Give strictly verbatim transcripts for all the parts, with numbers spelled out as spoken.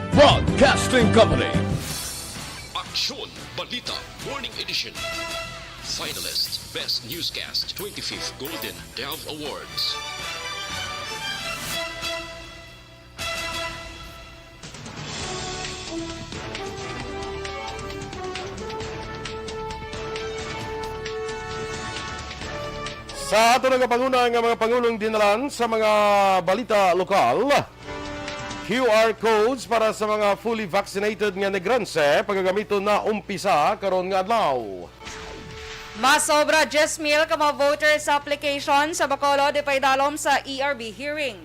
Broadcasting Company. Aksyon Balita Morning Edition. Finalist Best Newscast, twenty-fifth Golden Dove Awards. Sa ato nagapanguna nga mga pangulong dinalan sa mga balita lokal, Q R codes para sa mga fully vaccinated nga Negrense pagagamiton na umpisa karon nga adlaw. Masobra diyes mil ka mga voters sa application sa Bacolod ipaidalom sa E R B hearing.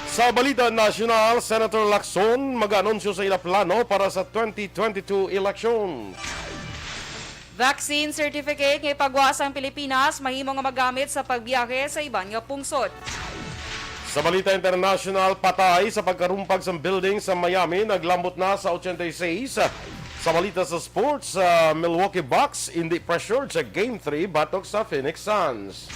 Sa balita nasyonal, Senator Lacson mag-anunsyo sa ila plano para sa twenty twenty-two election. Vaccine certificate nga ipagwa sang Pilipinas mahimo nga magamit sa pagbiyahe sa iban nga pungsod. Sa balita international, patay sa pagkarumpag sang building sa Miami, naglambot na sa ochenta y seis. Sa balita sa sports, ah, Milwaukee Bucks indi pressured sa Game three batok sa Phoenix Suns.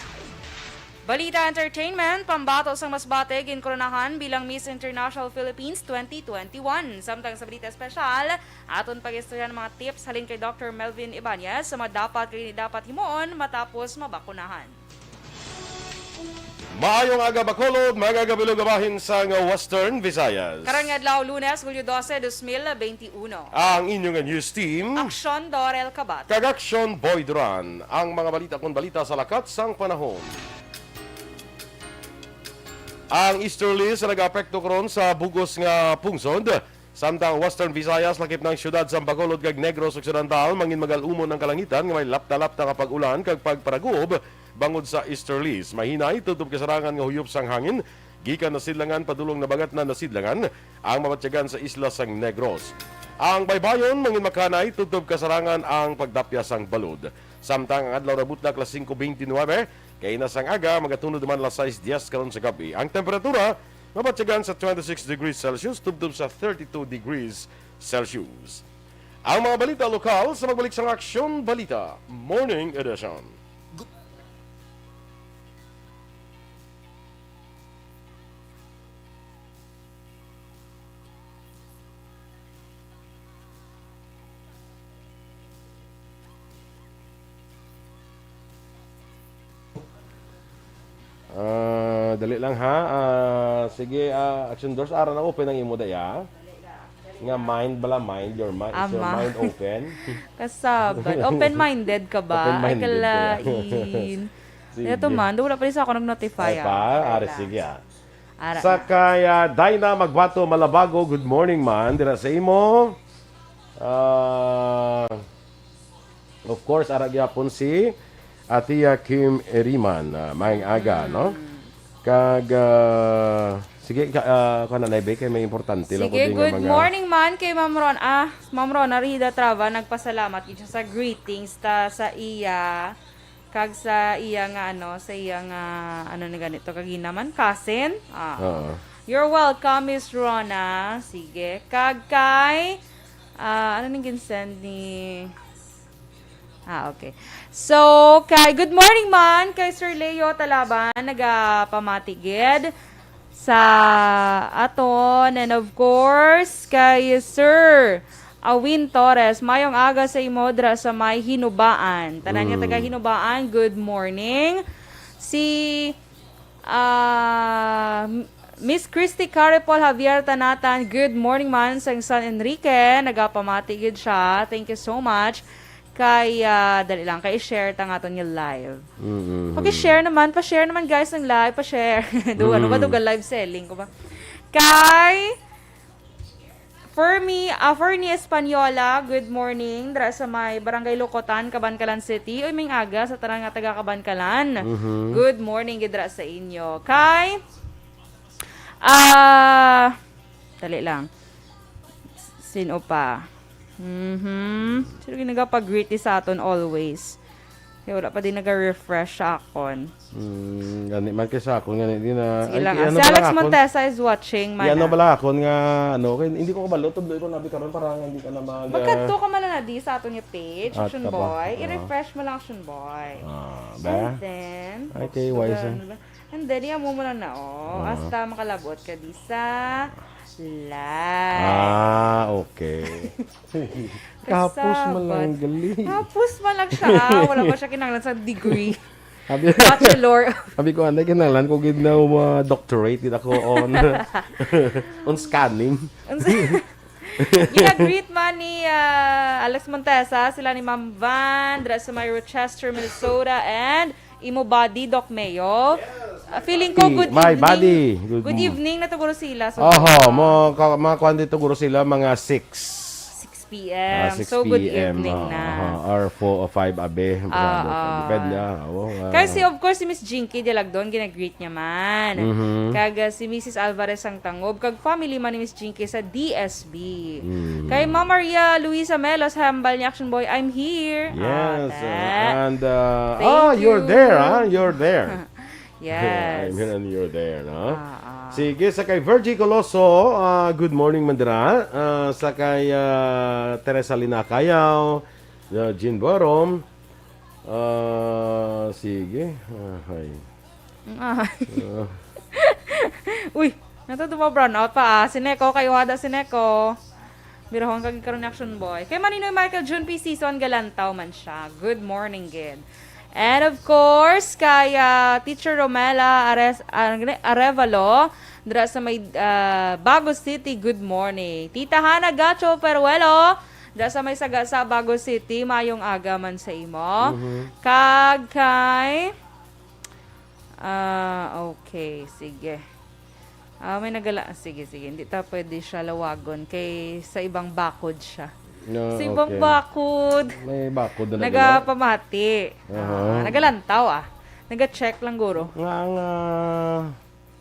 Balita entertainment, pambato sang mas bati ginkoronahan bilang Miss International Philippines twenty twenty-one. Samtang sa balita espesyal, aton pag-istorya ang mga tips halin kay Doctor Melvin Ibanez sa mga dapat kag hindi dapat himuon matapos mabakunahan. Maayong aga, Bacolod, mga kabilog nga bahin sang Western Visayas. Karon nga adlaw, Lunes, Hulyo dose, dos mil benti uno. Ang inyo nga news team, Aksyon Dorel Kabat. Kag Aksyon Boy Duran. Ang mga balita kon balita sa lakat sang panahon. Ang easterlies nga nag-apekto karon sa bug-os nga pungsod, samtang Western Visayas, lakip na ang siyudad sang Bacolod kag Negros Occidental, mangin magal-umon ang kalangitan nga may lapta-lapta nga pag-ulan kag pagparaguob bangod sa easterlies. Mahinay tubtob kasarangan nga huyop sang hangin gikan Nasidlangan padulong Nabangatnan, Nasidlangan ang mabatyagan sa isla sang Negros. Ang baybayon mangin makhanay tubtob kasarangan ang pagdapya sang balod. Samtang ang adlaw nga buntag alas singko beintinuebe, kaina sang aga, magatunod naman alas sais dyes karon sa gab-i. Ang temperatura mabatyagan sa twenty-six degrees Celsius tubtob sa thirty-two degrees Celsius. Ang mga balita lokal sa pagbalik sang Aksyon Balita Morning Edition. Ah, dali lang ha. Ah, sige, ah, Action Doors, ara na open ang imo daya. Nga mind bala, mind your mind. Is your Ama. Mind open? Kasaban. Open-minded ka ba? Ay, Open-minded ka. Kalain. Sige. Ito man, wala pa rin sa ako nag-notify, Ay, ah. Pa? Ari, Relax. Sige, ah. Ara Sa na. Kay, ah, Dinah Magbato Malabago, good morning man. Dira sa imo. Ah, of course, ara gyapon si Atia Kim Eriman, ah, maayong aga, Mm. No? Kag, ah, sige, ka, ah, kuha na, Nay Be, kay may importante lang ko Sige, din nga good mga morning man kay Ma'am Ron. Ah, Ma'am Ron, Arida Trava, nagpasalamat gid siya sa greetings ta sa iya. Kag sa iya nga, ano, sa iya nga, ano ni ganito, kagina man, cousin? Ah. Oo. You're welcome, Miss Rona. Sige. Kag kay, ah, ano ning ginsend ni, ah, okay. So, kay, good morning man, kay Sir Leo Talaban, nagapamati gid sa aton. And of course, kay Sir Awin Torres, mayong aga sa imo dira sa may Hinubaan. Tanan nga Mm. taga Hinubaan, good morning. Si, ah, Miss Christy Caripol Javier Tanatan, good morning man sa San Enrique. Nagapamati gid siya. Thank you so much. Kay, ah, dali lang, kay i-share ta nga aton nga live. Mm-hmm. Paki-share naman, pa-share naman guys ng live, pa-share. Do, ano ba, Mm. do, live selling ko ba? Kay Fermi, ah, Fernie Española, good morning. Dira sa may Barangay Lukotan, Kabankalan City. Uy, maayong aga sa tanan nga taga Kabankalan. Mhm. Good morning gid dira sa inyo. Kay, ah, dali lang. Sino pa? Mhm. Sino yung nagapag-greet sa aton always? Kaya wala pa din nag-refresh sa akon. Mm, gani man kay sa akon, gani din na, Sige ay, lang, ah. I-ano Si ba lang Alex akon? Montesa is watching man, I-ano ah. ba lang akon nga, ano, kay hindi ko kabalo, tubloy ko nabi karon para nga hindi ka na mag, Magkadto ah, ka man na di sa aton nga page, at Action ka ba? Boy. Ah. I-refresh mo lang, Action Boy. Ah, ba? And then, Ay, kay Wise, eh. And then, i-amo mo lang na, oh. Ah. Hasta makalabot ka di sa Life. Ah, okay. Kahapos man lang Kasabot. gali. Hapos man lang siya. Ah, wala pa siya kinahanglan sa degree. Abi, Bachelor. abi ko, "Anay, kinahanglan ko gid na, uh, doctorate gid ako on, on scanning." Unsa? Gina-greet man ni, ah, Alex Montesa, sila ni Ma'am Van, dira sa may Rochester, Minnesota, and imo body, Doc Mayo. Ah, feeling ko, good My evening. body. Good Good mo- evening na to, guro sila. So, Oho, ah, mo, ka-, mga kwan dito, guro sila, mga six. six p m. Ah, So, good six p m, evening ah, na. ah, or four or five, abi. Ah, Grabe, ah. depende, ah. Oo, ah. Kasi, of course, si Miss Jinky Dialagdon, gina-greet niya man. Mhm. Kag, ah, si Missus Alvarez Sangtangob, kag family man ni Miss Jinky sa D S B. Mhm. Kay Ma'am Maria Luisa Melos, hambal niya, "Action Boy, I'm here." Yes, Ah, uh, that. and, uh, Thank ah, you're you. there, ah, you're there. Yes. I'm here and you're there, no? Ah, ah. Sige, sa kay Virgie Coloso, ah, good morning, Mandra. Ah, sa kay, ah, Teresa Linacayaw, ah, Jean Borom. Ah, sige. Ah, hi. Ah. Ah. Uy, nato mo brown out pa, ah. Si Neko, kayo ada si Neko. Birahon kag karon ni Action Boy. Kay Maninoy Michael June P. Season, galantaw man siya. Good morning, gid. And of course, kay, ah, Teacher Romela Ares-, ah, ano gani? Arevalo, dira sa may, ah, Bago City, good morning. Tita Hana Gacho Peruelo, dira sa may Sagasa, Bago City, mayong aga man sa imo. Mhm. Kag kay, ah, okay, sige. Ah, may nagala-, sige, sige, hindi ta pwede siya lawagon kay sa ibang bakod siya. No, Sa ibang okay. bakod. May bakod na nagala. Nagapamati. Aha. Ah, nagalantaw, ah. Naga-check lang, guro. Nga, nga.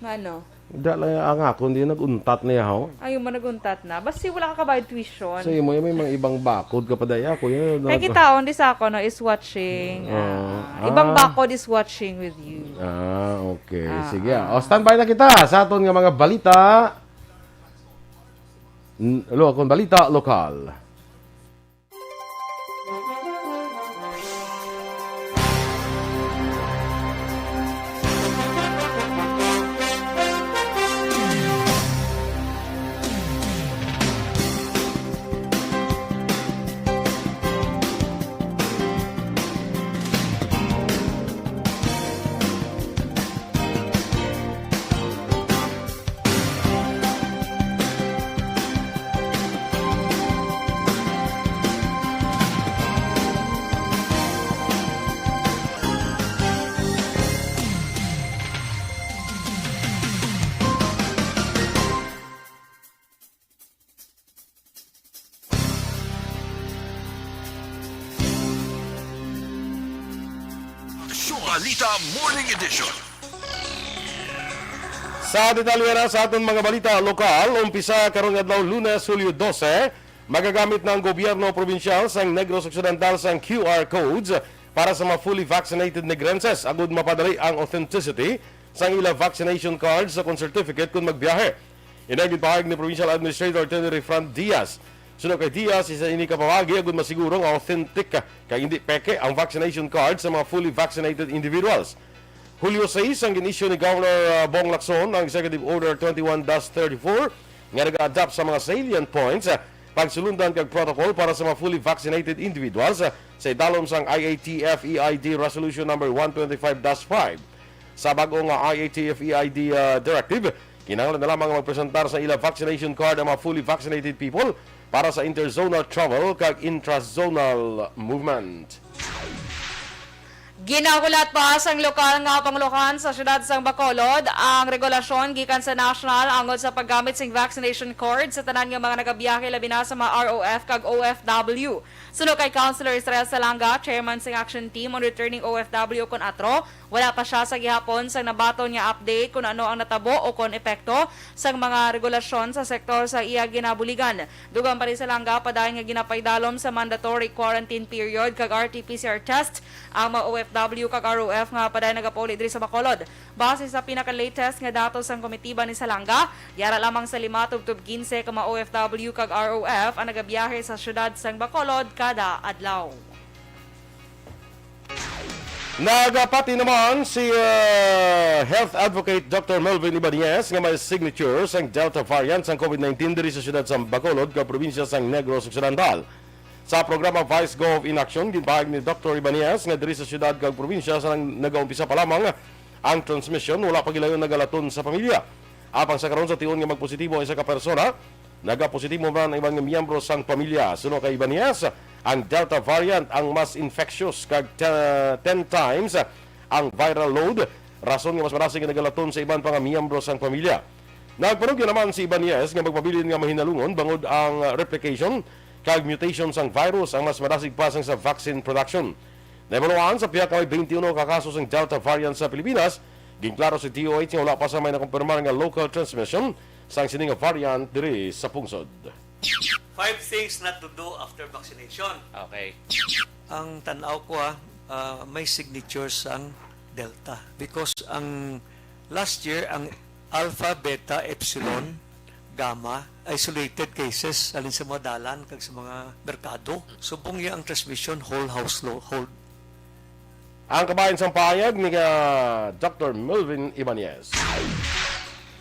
Nga ano? Da lang ang ako, hindi nag-untat niya, ho? Ayaw mo nag-untat na. Basta wala ka kabayad tuition. Sa imo, may mga ibang bakod ka pa daya, kuya. Kay kita, on, di sa ako, no, is watching. Ah, Ah, ibang ah. bakod is watching with you. Ah, okay. Ah, Sige, ah. ah. O, standby na kita sa aton nga mga balita. N-, lo-, akong balita lokal. Aksyon Balita Morning Edition. Sa detalye na sa aton mga balita lokal, umpisa karon nga adlaw, Lunes, Hulyo dose, magagamit na ang gobyerno probinsyal sang Negros Occidental sang Q R codes para sa mga fully vaccinated Negrenses agud mapadali ang authenticity sang ila vaccination cards sa kon certificate kon magbiyahe. Ini ang ginpahayag ni Provincial Administrator Attorney Refran Diaz. Suno kay Diaz, isa ini ka pamaagi agud masiguro nga authentic kag hindi peke ang vaccination card sa mga fully vaccinated individuals. Hulyo sais ang gin-issue ni Governor, uh, Bong Lacson ang Executive Order twenty-one dash thirty-four nga nag-adapt sa mga salient points, uh, pagsulundan kag protocol para sa mga fully vaccinated individuals, uh, sa idalom sang I A T F E I D Resolution Number one twenty-five dash five. Sa bag-o nga I A T F E I D, uh, Directive, kinahanglan na lamang magpresentar sa ila vaccination card ang mga fully vaccinated people para sa interzonal travel kag intrazonal movement. Ginahulat pa sang lokal nga pangulohan sa siyudad sang Bacolod ang regulasyon gikan sa national angod sa paggamit sing vaccination card sa tanan nga mga nagabiyahe, labi na sa mga R O F kag O F W. Suno kay Councilor Israel Salanga, chairman sang Action Team on Returning O F W kon atro, wala pa siya sa gihapon sang nabaton nga update kon ano ang natabo o kon epekto sang mga regulasyon sa sektor sa iya ginabuligan. Dugang pa ni Salanga, padayon nga ginapaidalom sa mandatory quarantine period kag R T P C R test ang mga O F W kag R O F nga padayon nagapauli diri sa Bacolod. Base sa pinaka-latest nga datos sang komitiba ni Salanga, yara lamang sa lima tubtob kinse ka mga O F W kag R O F ang nagabiyahe sa siyudad sang Bacolod kada adlaw. Nagapati naman si, ah, Health Advocate Doctor Melvin Ibanez nga may signature sang Delta variant sang COVID nineteen diri sa siyudad sa Bacolod, ka probinsya sang Negros Occidental. Sa programa Vice Gov in Action, ginpahayag ni Doctor Ibanez nga diri sa siyudad kag probinsya sa nang nagaumpisa pa lamang ang transmisyon, wala pa gilayon nagalaton sa pamilya. Apang sa karon, sa tion nga magpositibo ang isa ka persona, nagapositibo man ang iban nga miyembro sang pamilya. Suno kay Ibanez, ang Delta variant ang mas infectious kag te-, ten times ang viral load, rason nga mas madasig nga nagalaton sa iban pa nga miyembro sang pamilya. Nagpanugyan naman si Ibanez nga magpabilin nga mahinalungon bangod ang replication kag mutation sang virus ang mas madasig pa sang sa vaccine production. Nahibaluan sa pihak nga may twenty-one ka kaso sang Delta variant sa Pilipinas, ginklaro sa D O H nga wala pa sa may nakumpirmar nga local transmission sang sini nga variant diri sa pungsod. Five things not to do after vaccination. Okay. Ang tanaw ko, ah, ah, may signature sang Delta. Because ang last year, ang Alpha, Beta, Epsilon, Gamma, isolated cases, alin sa mga dalan kag sa mga merkado. Subong niya ang transmission, whole household. Ang kabahin sang pahayag ni, ah, Doctor Melvin Ibanez.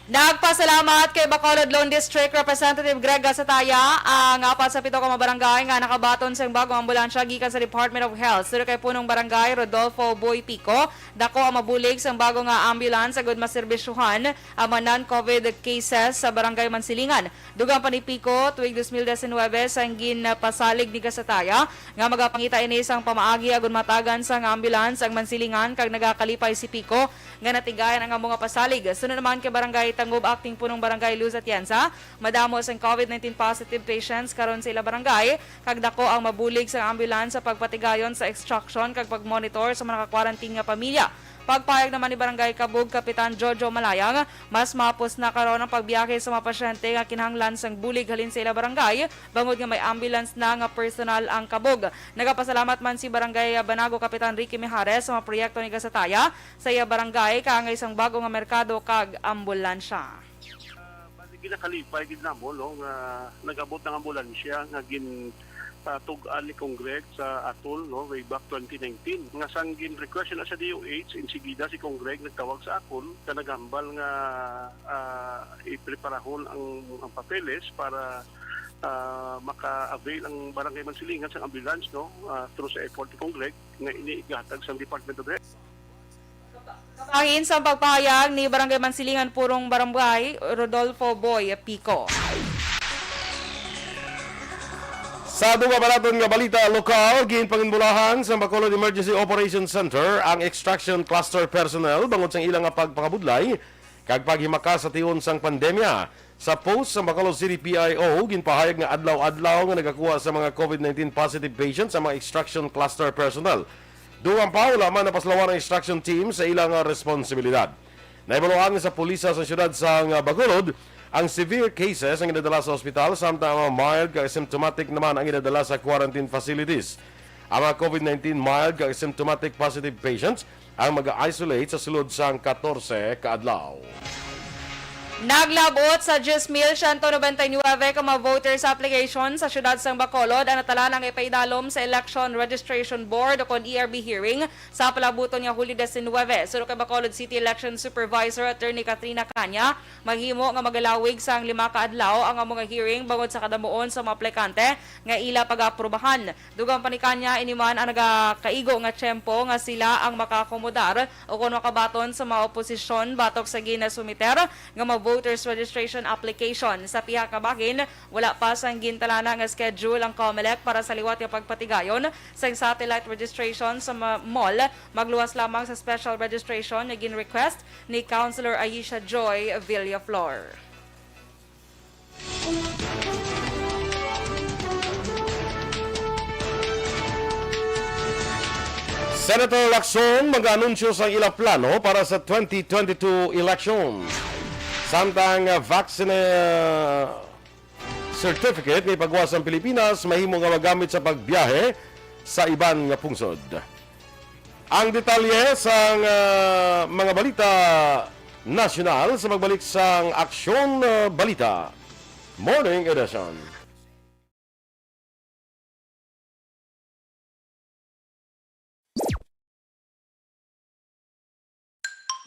Nagpasalamat kay Bacolod Lone District Representative Greg Gasataya ang apat sa pito ka mga barangay nga nakabaton sang bagong ambulansya gikan sa Department of Health. Suno kay Punong Barangay Rodolfo Boy Pico, dako ang mabulig sang bago nga ambulance agud maserbisyuhan ang mga non-COVID cases sa Barangay Mansilingan. Dugang pa ni Pico, tuig dos mil diecinuebe sang ginpasalig ni Gasataya nga magapangita ini sang pamaagi agud matagan sang ambulance ang Mansilingan, kag nagakalipay si Pico nga natigayan ang amo nga pasalig. Suno naman kay Barangay Tangub Acting Punong Barangay Luz Atienza, madamo sang COVID nineteen positive patients karon sa ila barangay, kag dako ang mabulig sang ambulance sa pagpatigayon sa extraction kag pagmonitor sa mga naka-quarantine nga pamilya. Pagpahayag naman ni Barangay Kabug Kapitan Jojo Malayang, mas mapos na karon ang pagbiyahe sa mga pasyente nga kinahanglan sang bulig halin sa ila barangay, bangod nga may ambulance na nga personal ang Kabug. Nagapasalamat man si Barangay Banago Kapitan Ricky Mijares sa mga proyekto ni Gasataya sa iya barangay, kaangay sang bago nga merkado kag ambulansya. Ah, bali, ginakalipay gid namo, no, nga nag-abot ang ambulansya nga gin, ah, tug-an ni Congreg sa Atol, no, way back twenty nineteen. Nga sang gin-request na sa D O H, insigida si Congreg nagtawag sa akon, ka naghambal nga, ah, ipreparahon ang, ang papeles para, ah, maka-avail ang Barangay Mansilingan sang ambulance, no, ah, through sa effort ni Congreg nga ini igatag sang Department of Health. Kabahin sang pagpahayag ni Barangay Mansilingan Purong Barangay Rodolfo Boy Pico. Sa dugang pa naton nga balita lokal, ginpanginbulahan sa Bacolod Emergency Operations Center ang extraction cluster personnel bangod sang ila nga pagpangabudlay kag paghimakas sa tion sang pandemya. Sa post sa Bacolod City P I O, ginpahayag nga adlaw-adlaw nga nagakuha sa mga COVID nineteen positive patients ang mga extraction cluster personnel. Dugang pa, wala man napasulawan ang extraction team sa ila nga responsibilidad. Nahibaluan nga sa pulis sa siyudad sang Bacolod ang severe cases ang ginadala sa ospital, samtang ang mga mild kag asymptomatic naman ang ginadala sa quarantine facilities. Ang mga COVID nineteen mild kag asymptomatic positive patients ang mag-isolate sa sulod sang katorse ka adlaw. Naglabot sa diyes mil siyento nobenta y nuebe ka mga voters application sa siyudad sang Bacolod ang natalana nga ipaidalom sa Election Registration Board o kon E R B hearing sa palabuton nga Hulyo diecinuebe. Suno kay Bacolod City Election Supervisor Attorney Katrina Caña, maghimo nga magalawig sang lima ka adlaw ang amo nga hearing bangod sa kadamuon sa mga aplikante nga ila pag-aprobahan. Dugang pa ni Caña, ini man ang nagakaigo nga tiyempo nga sila ang makaakomodar o kon makabaton sa mga oposisyon batok sa ginasumiter nga mga voters registration application. Sa pihak nga bahin, wala pa sang gintalana nga schedule ang Comelec para sa liwat nga pagpatigayon sang satellite registration sa ma-, mall, magluwas lamang sa special registration nga gin-request ni Councilor Aisha Joy Villaflor. Senator Lacson mag-anunsyo sa ila plano para sa twenty twenty-two election. Samtang, ah, vaccine, ah, certificate nga ipagawa sa Pilipinas mahimo nga magamit sa pagbiyahe sa iban nga pungsod. Ang detalye sang, ah, mga balita nasyonal sa pagbalik sang Aksyon, ah, Balita Morning Edition.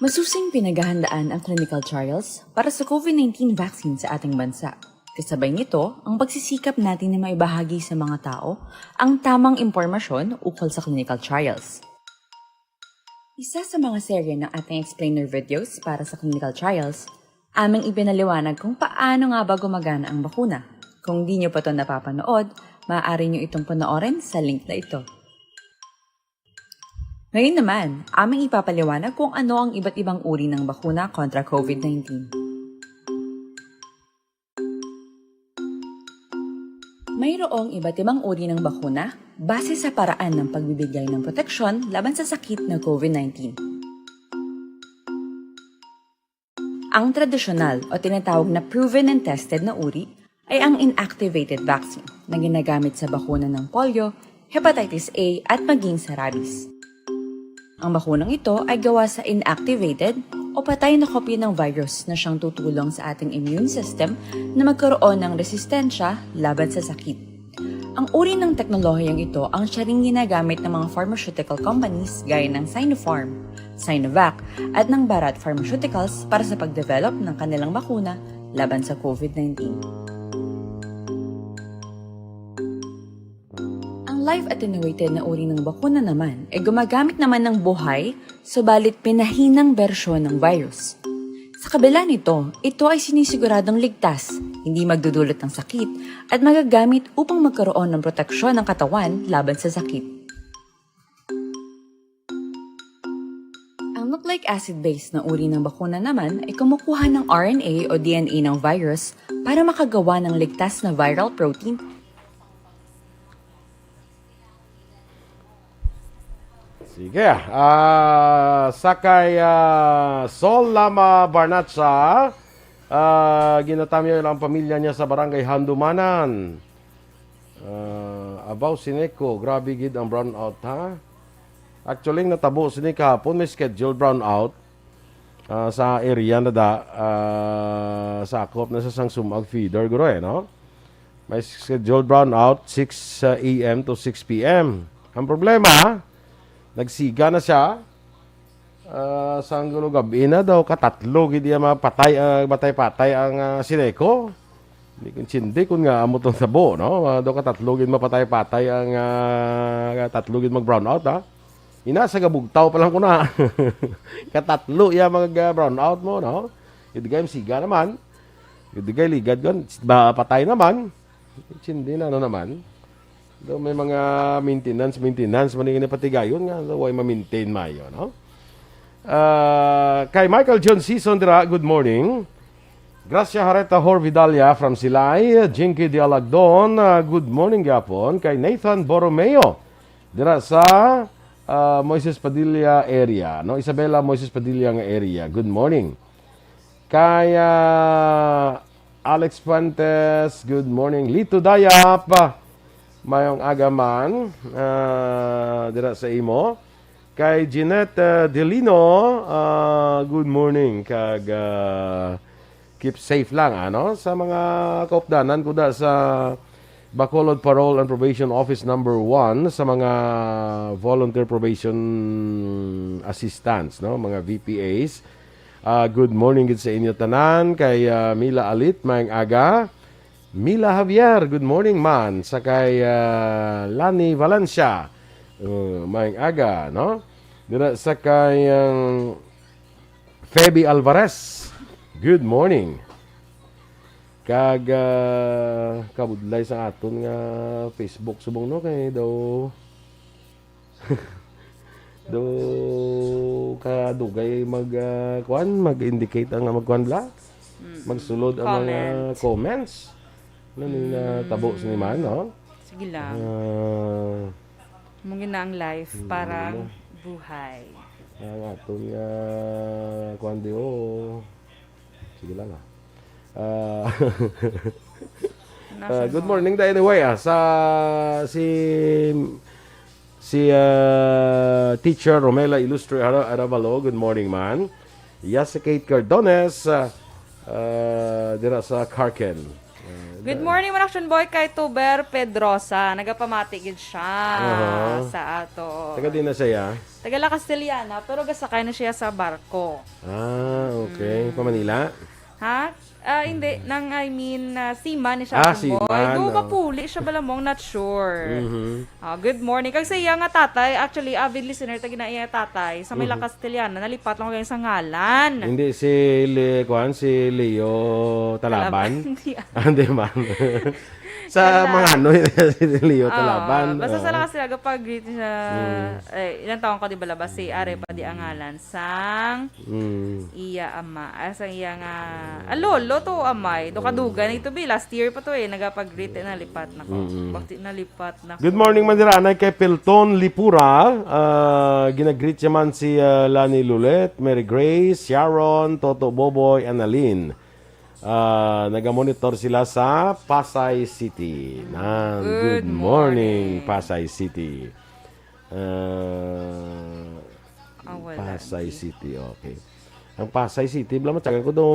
Masusing pinaghahandaan ang clinical trials para sa COVID nineteen vaccine sa ating bansa. Kasabay nito, ang pagsisikap natin na maibahagi sa mga tao ang tamang impormasyon ukol sa clinical trials. Isa sa mga serye ng ating explainer videos para sa clinical trials, aming ipinaliwanag kung paano nga ba gumagana ang bakuna. Kung di nyo pa to napapanood, maaari nyo itong panoorin sa link na ito. Ngayon naman, aming ipapaliwanag kung ano ang iba't ibang uri ng bakuna kontra COVID nineteen. Mayroong iba't ibang uri ng bakuna base sa paraan ng pagbibigay ng proteksyon laban sa sakit na COVID nineteen. Ang tradisyonal o tinatawag na proven and tested na uri ay ang inactivated vaccine na ginagamit sa bakuna ng polio, hepatitis A at maging sa rabies. Ang bakunang ito ay gawa sa inactivated o patay na kopya ng virus na siyang tutulong sa ating immune system na magkaroon ng resistensya laban sa sakit. Ang uri ng teknolohiyang ito ang siya ring ginagamit ng mga pharmaceutical companies gaya ng Sinopharm, Sinovac, at ng Bharat Pharmaceuticals para sa pagdevelop ng kanilang bakuna laban sa COVID nineteen. Ang live attenuated na uri ng bakuna naman ay gumagamit naman ng buhay, subalit pinahinang bersyon ng virus. Sa kabila nito, ito ay sinisiguradong ligtas, hindi magdudulot ng sakit, at magagamit upang magkaroon ng proteksyon ng katawan laban sa sakit. Ang nucleic acid-based na uri ng bakuna naman ay kumukuha ng R N A o D N A ng virus para makagawa ng ligtas na viral protein. Sige, ah, sa kay, ah, Sol Lama Barnacha, ah, ginatamyaw ang pamilya niya sa barangay Handumanan. Ah, abaw, Sineco, grabe gid ang brownout, ha? Actually, ang natabo sini kahapon, may scheduled brownout, ah, sa area na da, ah, sakop na sa Sangsumag feeder, guro, eh, no? May scheduled brownout, six a m to six p m. Ang problema, nagsiga na siya. Ah, sang gulo gab-i na daw, katatlo gid iya mapatay, ah, patay-patay ang, ah, Sineco. Hindi ko intindi kung nga amo tong tabo, no? Ah, daw katatlo gid mapatay-patay ang, ah, katatlo gid mag-brownout, ha? Ina, sa gabugtaw pa lang ko na. Katatlo iya mag, ah, brownout mo, no? Gid kay siga naman. Gid kay ligad kon ba patay naman. Intindi na, ano naman? Daw may mga maintenance, maintenance man yung patigayon nga daw way ma-maintain mayo, no? Ah, kay Michael John Season dira, good morning. Gracia Hareta Horvidalia from Silay, Jinky Dialagdon, ah, good morning gyapon. Kay Nathan Borromeo dira sa, ah, Moises Padilla area, no? Isabela Moises Padilla nga area. Good morning. Kay, ah, Alex Fuentes, good morning. Lito Dayap, mayong aga man, ah, dira sa imo. Kay Jeanette, ah, Delino, ah, good morning. Kag, ah, keep safe lang, ano? Sa mga kaupdanan ko da sa Bacolod Parole and Probation Office number one, sa mga volunteer probation assistants, no? Mga V P As. Ah, good morning gid sa inyo tanan. Kay, ah, Mila Alit, maayong aga. Mila Javier, good morning man. Sa kay, ah, Lani Valencia, uh, maayong aga, no? Dira sa kay, um, Feby Alvarez, good morning. Kag, ah, kabudlay sa aton nga Facebook subong, no, kay daw do kadugay mag, ah, kuan, mag-indicate ang, mag-kuan bla? Magsulod ang mga comments. Ano ni nga tabo sa man, no? Sige lang. Ah, Mungkin na ang life Hmm, para ano? Buhay. Ang aton nga kuan di, oh. Sige lang, ah. Ah, Nasa ah, good mo? morning da, anyway, ah, sa si si ah, Teacher Romela Ilustre Ara- Aravalo, good morning man. Yes, si Kate Cardones, ah, ah, dira sa Carken. Ah, Good morning, man, Action Boy, kay Tuber Pedrosa. Nagapamati gid siya Aha. sa ato. Taga di na siya? Taga La Castellana, pero gasakay na siya sa barko. Ah, okay. Mm. Pa Manila? Ha? Ah, hindi. Nang, I mean, ah, seaman ni siya, Ah, Action Boy. seaman, Though oh. mapuli siya, bala mo, not sure. Mhm. Ah, good morning. Kag sa iya nga tatay, actually, avid listener, tagi na iya tatay. Sa may Mhm. La Castellana, nalipat lang ko sa ngalan. Hindi, si Le-, kuwan, si Leo Talaban? Talaban, hindi, ah. Ah, hindi man. Sa Wala. mga ano, si Leo Oo, Talaban, basta oo. sa La Castellana, pag-greet siya, Mm. eh, ilang taon ka, di ba, labas si Are pa di ang ngalan? Sang Mm. iya ama. Ah, sang iya nga, ah, lolo to, amay. Do kadugan ito, bi. Last year pa to, eh. Nagapag-greet, eh, nalipat na ko. Mm-mm. Bakti nalipat na Good ko. morning, Mandiranay, kay Pilton Lipura. Ah, ginag-greet siya man si, ah, Lani Lulet, Mary Grace, Sharon, Toto Boboy, Annalyn. Ah, nagamonitor sila sa Pasay City. Nan, Good good morning, morning. Pasay City. Ah, Ah, wala, Pasay di. City, okay. Ang Pasay City, bala, matyagan ko daw,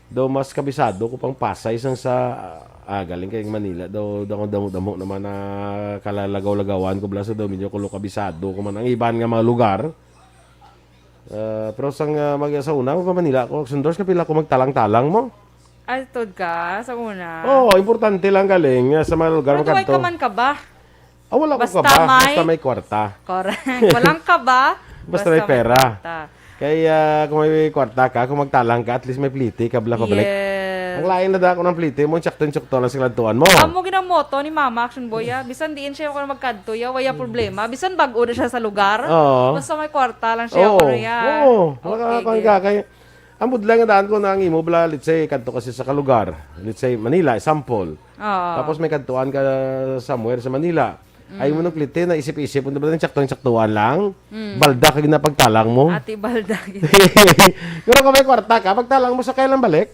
daw mas kabisado ko pang Pasay sang sa, ah, galing kay Manila. Daw, daw, daw, damo naman na kalalagaw-lagawan ko, bala, sa daw medyo kulo kabisado ko man ang iban nga mga lugar. Ah, pero sang, ah, mag-, sa una, pa Manila ko, sundors, kapila ko magtalang-talang mo? Ay, tod ka, sa una. Oo, importante lang galing, ah, sa mga lugar Pero duway magkadto. ka man ka ba? Ah, wala ko Basta kaba. may Basta may kwarta. Correct. Walang kaba, Basta may basta may pera. kwarta. Kay, ah, kung may kwarta ka, kung magtalang ka, at least may pliti ka, bala pabalik. Yes. Ang lain na dako ng pliti mo, insakto-insakto lang sa kladtuan mo. Amo ginamoto ni Mama, Action Boy, ah. Bisan diin siya ko magkadto, ya, waya problema. Bisan bag-o na siya sa lugar. Oo. Basta may kwarta lang siya, Oo. kuno, ya. Oo. Okay, Maka-, okay. ka, kay, ang budlay nga daan ko na ang imo, bala, let's say, kadto kasi sa kalugar. Let's say, Manila, example. Oo. Tapos may kadtuan ka somewhere sa Manila. Ay mo Mm. nung pliti na isip-isip, ano ba, sakto-saktuan lang? Mm. Balda ka ginapagtalang mo? Ati balda gid. Pero kung may kwarta ka, pagtalang mo sa kailang balik?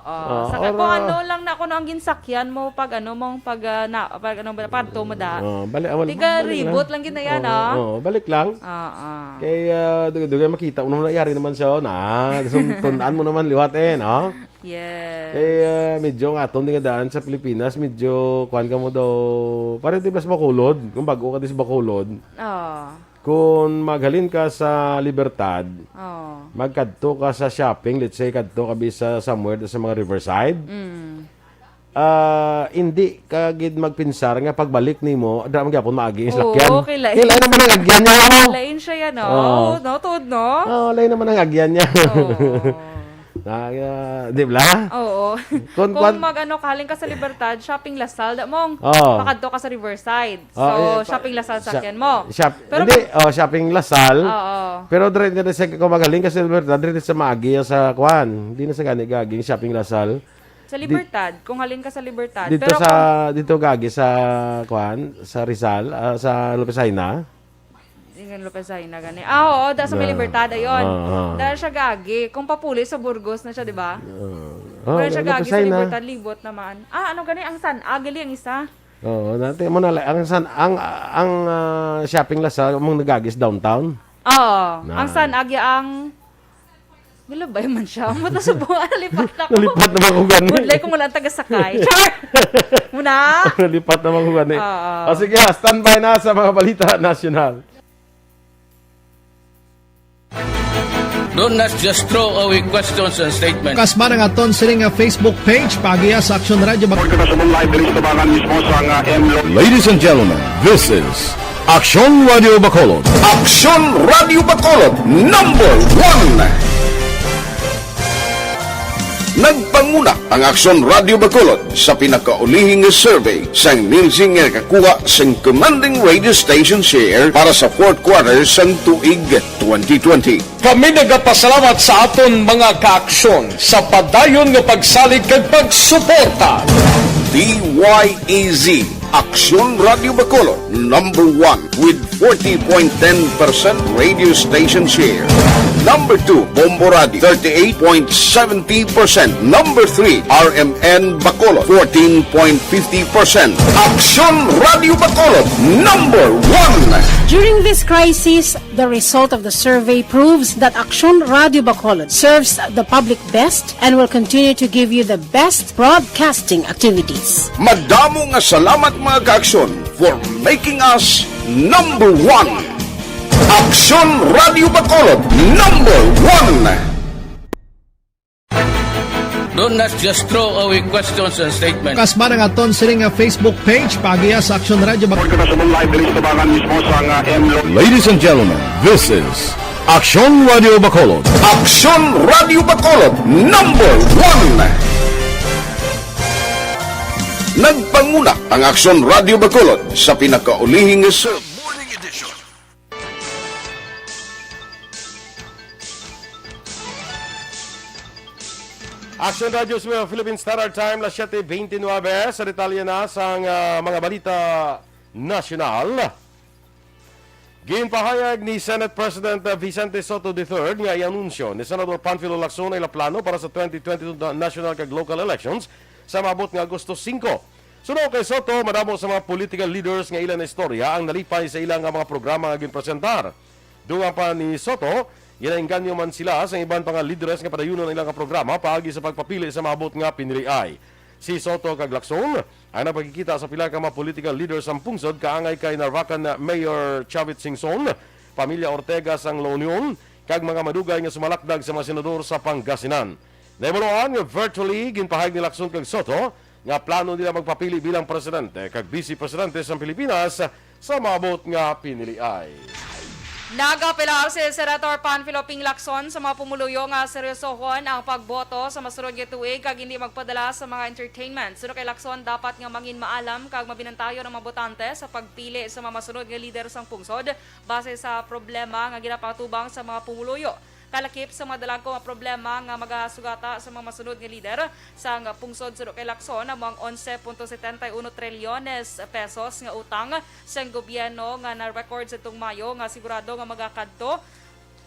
Oo. Ah, Saka or, kung ah, ano lang na, kung ano ang ginsakyan mo, pag ano mong, pag, ah, na, pag ano ba, padto mo da. Ah, bali, ah, wala, Tiga balik lang. ribot lang gid na yan, Oo, ah. oo, balik lang. Oo. Kay, ah, dugay-dugay makita mo naman, nangyari naman siya, oh, na, sun-, tun-an mo naman liwat, eh, no? Yes. Kay, ah, medyo ang aton di nga daan sa Pilipinas, medyo, kuwan ka mo daw, pare di ba sa Bacolod? Kung bago ka di sa Bacolod, Oo. kung maghalin ka sa Libertad, Oo. magkadto ka sa shopping, let's say, kadto ka bi sa somewhere sa mga Riverside, Mm. ah, hindi ka gid magpinsar nga pagbalik nimo, dra man gyapon maagi ang Oo, salakyan. kay lain. Kay lain naman ang agyan niya, ano? Lain siya yan, no? Oo. Oo, no? Tuod, no? Oo, lain naman ang agyan niya. Oo. Na, ah, di ba? Oo. Kung, Kung kwan- mag-ano ka, halin ka sa Libertad, shopping La Salle, da mong Oo. makadto ka sa Riverside. So, Oo, eh, pa-, shopping La Salle sha-, sakyan mo. shop-, Pero hindi, pag oh, shopping La Salle. Oo. Pero dire, dire sa, kung magaling ka sa Libertad, dire sa maagi sa kwan. Hindi na sa gani gaging shopping La Salle. Sa Di-, Libertad, kung halin ka sa Libertad. dito Pero sa, kung dito gagi sa kwan, sa Rizal, ah, sa Lopez Jaena. Ingon Lopez Jaena gani. Ah, oo, da sa may Ah, Libertad, ayun. ah, ah. Dahil siya gagi, kung papuli sa Burgos na siya, di ba? Ah. Pero Ah, siya gagi sa Lopez Jaena. Libertad, libot naman. Ah, ano gani? Ang San Agili ang isa. Oo, dati mo na lang. Ang San, ang, ang, ah, shopping La Salle, mong nagagis downtown. Oo. Na. Ang San Agya ang Galabay man siya. Amo ta sa buwan, nalipat na ko. Nalipat naman ko gani. Budlay ko mula ang taga-sakay. Char! Muna! Nalipat naman ko gani. Oo. O sige, ha, standby na sa mga balita nasyonal. Do not just throw away questions and statements. Kasma ang aton sini nga Facebook page, paagiya sa Aksyon Radio Bag- Kita sa live diri sa tabangan mismo sa nga M Lo- Ladies and gentlemen, this is Aksyon Radio Bacolod. Aksyon Radio Bacolod, number one. Nagpanguna ang Aksyon Radio Bacolod sa pinakaulihi nga survey sang Nielsen nga nakakuha sang commanding radio station share para sa fourth quarter sang tuig twenty twenty. Kami nagapasalamat sa aton mga kaaksyon sa padayon nga pagsalig kag pagsuporta. D Y E Z, Aksyon Radio Bacolod, number one with forty point ten percent radio station share. Number two, Bombo Radio, thirty-eight point seventy percent. Number three, R M N Bacolod, fourteen point fifty percent. Aksyon Radio Bacolod, number one. During this crisis, the result of the survey proves that Aksyon Radio Bacolod serves the public best and will continue to give you the best broadcasting activities. Madamo nga salamat, mga ka-Aksyon, for making us number one. Aksyon Radio Bacolod, number one. Do not just throw away questions and statements. Kasman ang aton sini nga Facebook page, paagiya sa Aksyon Radio Bac- Live diri sa tabangan mismo sa nga M Lo- Ladies and gentlemen, this is Aksyon Radio Bacolod. Aksyon Radio Bacolod, number one. Nagpanguna ang Aksyon Radio Bacolod sa pinakaulihing Sir Morning Edition. Action Radio sa Philippine Standard Time, las siete veintinuebe. Sa detalye na sang, ah, mga balita nasyonal. Ginpahayag ni Senate President Vicente Sotto the third nga i-anunsyo ni Senador Panfilo Lacson ang ila plano para sa twenty twenty-two na-, national kag local elections sa maabot nga Agosto singko. Suno kay Sotto, madamo sa mga political leaders nga ila naistorya ang nalipay sa ila nga mga programa nga ginpresentar. Dugang pa ni Sotto, ginaengganyo man sila sa iban pa nga lideres nga padayunon ang ila nga programa paagi sa pagpapili sa maabot nga piniliay. Si Sotto kag Lacson ang nagpakigkita sa pila ka mga political leaders sang pungsod kaangay kay Narvacan Mayor Chavit Singson, pamilya Ortega sang La Union, kag mga madugay nga sumalakdag sa mga senador sa Pangasinan. Nahibaluan nga virtually ginpahayag ni Lacson kag Sotto nga plano nila magpapili bilang presidente kag vice presidente sang Pilipinas sa maabot nga piniliay. Nagapelar si Senator Panfilo Ping Lacson sa mga pumuluyo nga seryosohon ang pagboto sa masunod nga tuig kag hindi magpadala sa mga entertainment. Suno kay Lacson, dapat nga mangin maalam kag mabinantayon ang mga botante sa pagpili sa mga masunod nga lider sang pungsod base sa problema nga ginapatubang sa mga pumuluyo. Kalakip sa mga dalagko nga problema nga magasugata sa mga masunod nga lider sang pungsod, suno kay Lacson, amo ang onse punto setenta y uno trilyones pesos nga utang sang gobyerno nga na-record sa tong Mayo nga sigurado nga magakadto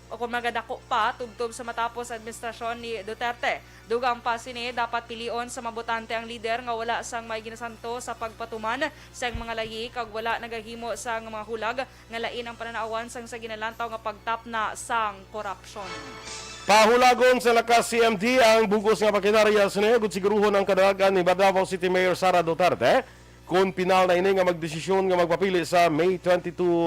o kung magadako pa tubtob sa matapos administrasyon ni Duterte. Dugang pa sini, dapat pilion sa mga botante ang lider nga wala sang may ginasanto sa pagpatuman sang mga layi kag wala nagahimo sang mga hulag nga lain ang pananawan sang sa ginalantaw nga pagtapna sang korapsyon. Pahulagon sa lakas C M D ang bug-os nga makinarya sa niyog, siguruhon ang kadalagan ni Davao City Mayor Sara Duterte kon pinal na ini nga magdesisyon nga magpapili sa May twenty-two,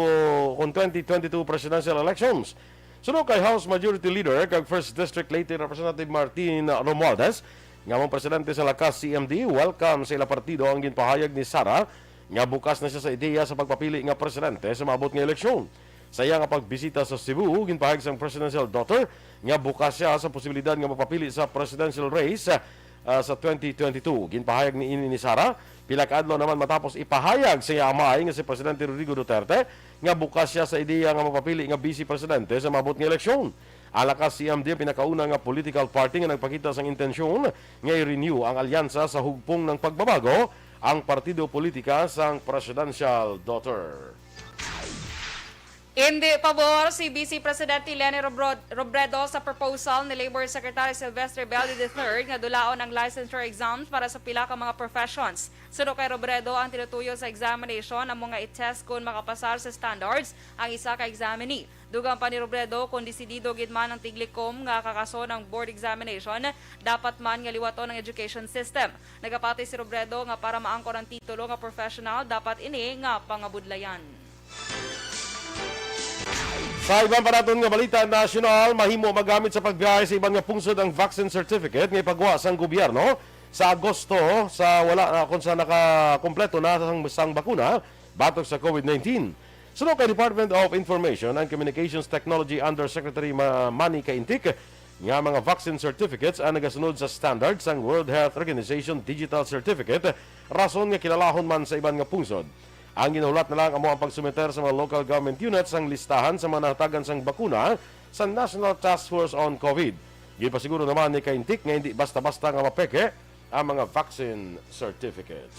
kon twenty twenty-two presidential elections. Suno kay House Majority Leader kag First District Leyte Representative Martin Romualdez, nga amo ang presidente sa Lakas C M D, welcome sa ila partido ang ginpahayag ni Sara nga bukas na siya sa ideya sa pagpapili nga presidente sa maabot nga eleksyon. Sa iya nga pagbisita sa Cebu, ginpahayag sang presidential daughter nga bukas siya sa posibilidad nga mapapili sa presidential race, ah, sa twenty twenty-two. Ginpahayag ni ini ni Sara pila ka adlaw naman matapos ipahayag sa iya amay nga si Presidente Rodrigo Duterte nga bukas siya sa ideya nga mapapili nga vice presidente sa maabot nga eleksyon. Ang Lakas C M D ang pinakauna nga political party nga nagpakita sang intensyon nga i-renew ang alyansa sa hugpong ng pagbabago ang partido politika sang presidential daughter. Indi pabor si Vice Presidente Leni Robro-, Robredo sa proposal ni Labor Secretary Sylvester Bello the third nga dulaon ang licensure exams para sa pila ka mga professions. Suno kay Robredo, ang tinutuyo sa examination amo nga i-test kon makapasar sa standards ang isa ka examinee. Dugang pa ni Robredo, kon desidido gid man ang tiglikom nga kakason ang board examination, dapat man nga liwaton ang education system. Nagapati si Robredo nga para maangkon ang titulo nga professional, dapat ini nga pangabudlayan. Sa iban pa naton nga balita nasyonal, mahimo magamit sa pagbiyahe sa iban nga pungsod ang vaccine certificate nga ipagwa sang gobyerno sa Agosto sa wala na, kung sa nakakompleto na sang, sang bakuna batok sa COVID nineteen. Suno kay Department of Information and Communications Technology Undersecretary Ma-, Manny Caintic, nga mga vaccine certificates ang nagasunod sa standard sang World Health Organization Digital Certificate, rason nga kilalahon man sa iban nga pungsod. Ang ginahulat na lang amo ang pagsumiter sa mga local government units sang listahan sa mga nahatagan sang bakuna sa National Task Force on COVID. Ginpasiguro naman ni Caintic nga hindi basta-basta nga mapeke ang mga vaccine certificates.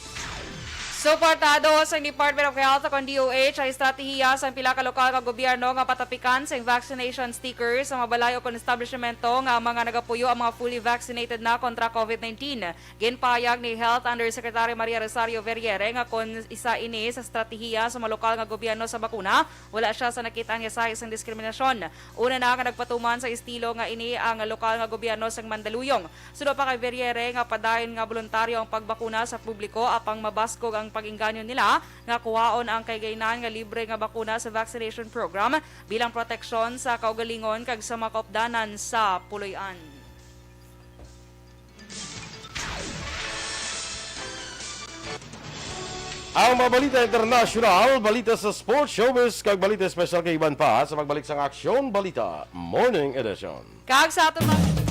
Suportado sang Department of Health kon D O H ang estratehiya sang pila ka lokal nga gobyerno nga patapikan sing vaccination stickers sa mga balay o kon establishmento nga mga nagapuyo ang mga fully vaccinated na kontra COVID nineteen. Ginpahayag ni Health Undersecretary Maria Rosario Verriere nga kon isa ini sa estratehiya sa mga lokal nga gobyerno sa bakuna, wala siya sa nakit-an nga sahi sang diskriminasyon. Una na nga nagpatuman sa estilo nga ini ang lokal nga gobyerno sang Mandaluyong. Suno pa kay Verriere nga padayon nga boluntaryo ang pagbakuna sa publiko apang mabaskog ang pag-engganyo nila nga kuhaon ang kaygaynan nga libre nga bakuna sa vaccination program bilang proteksyon sa kaugalingon kag sa mga kaupdanan sa puloy-an. Ang mga balita internasyonal, balita sa sports, showbiz, kag balita espesyal kay iban pa sa pagbalik sang Aksyon Balita Morning Edition. Kag sa aton mga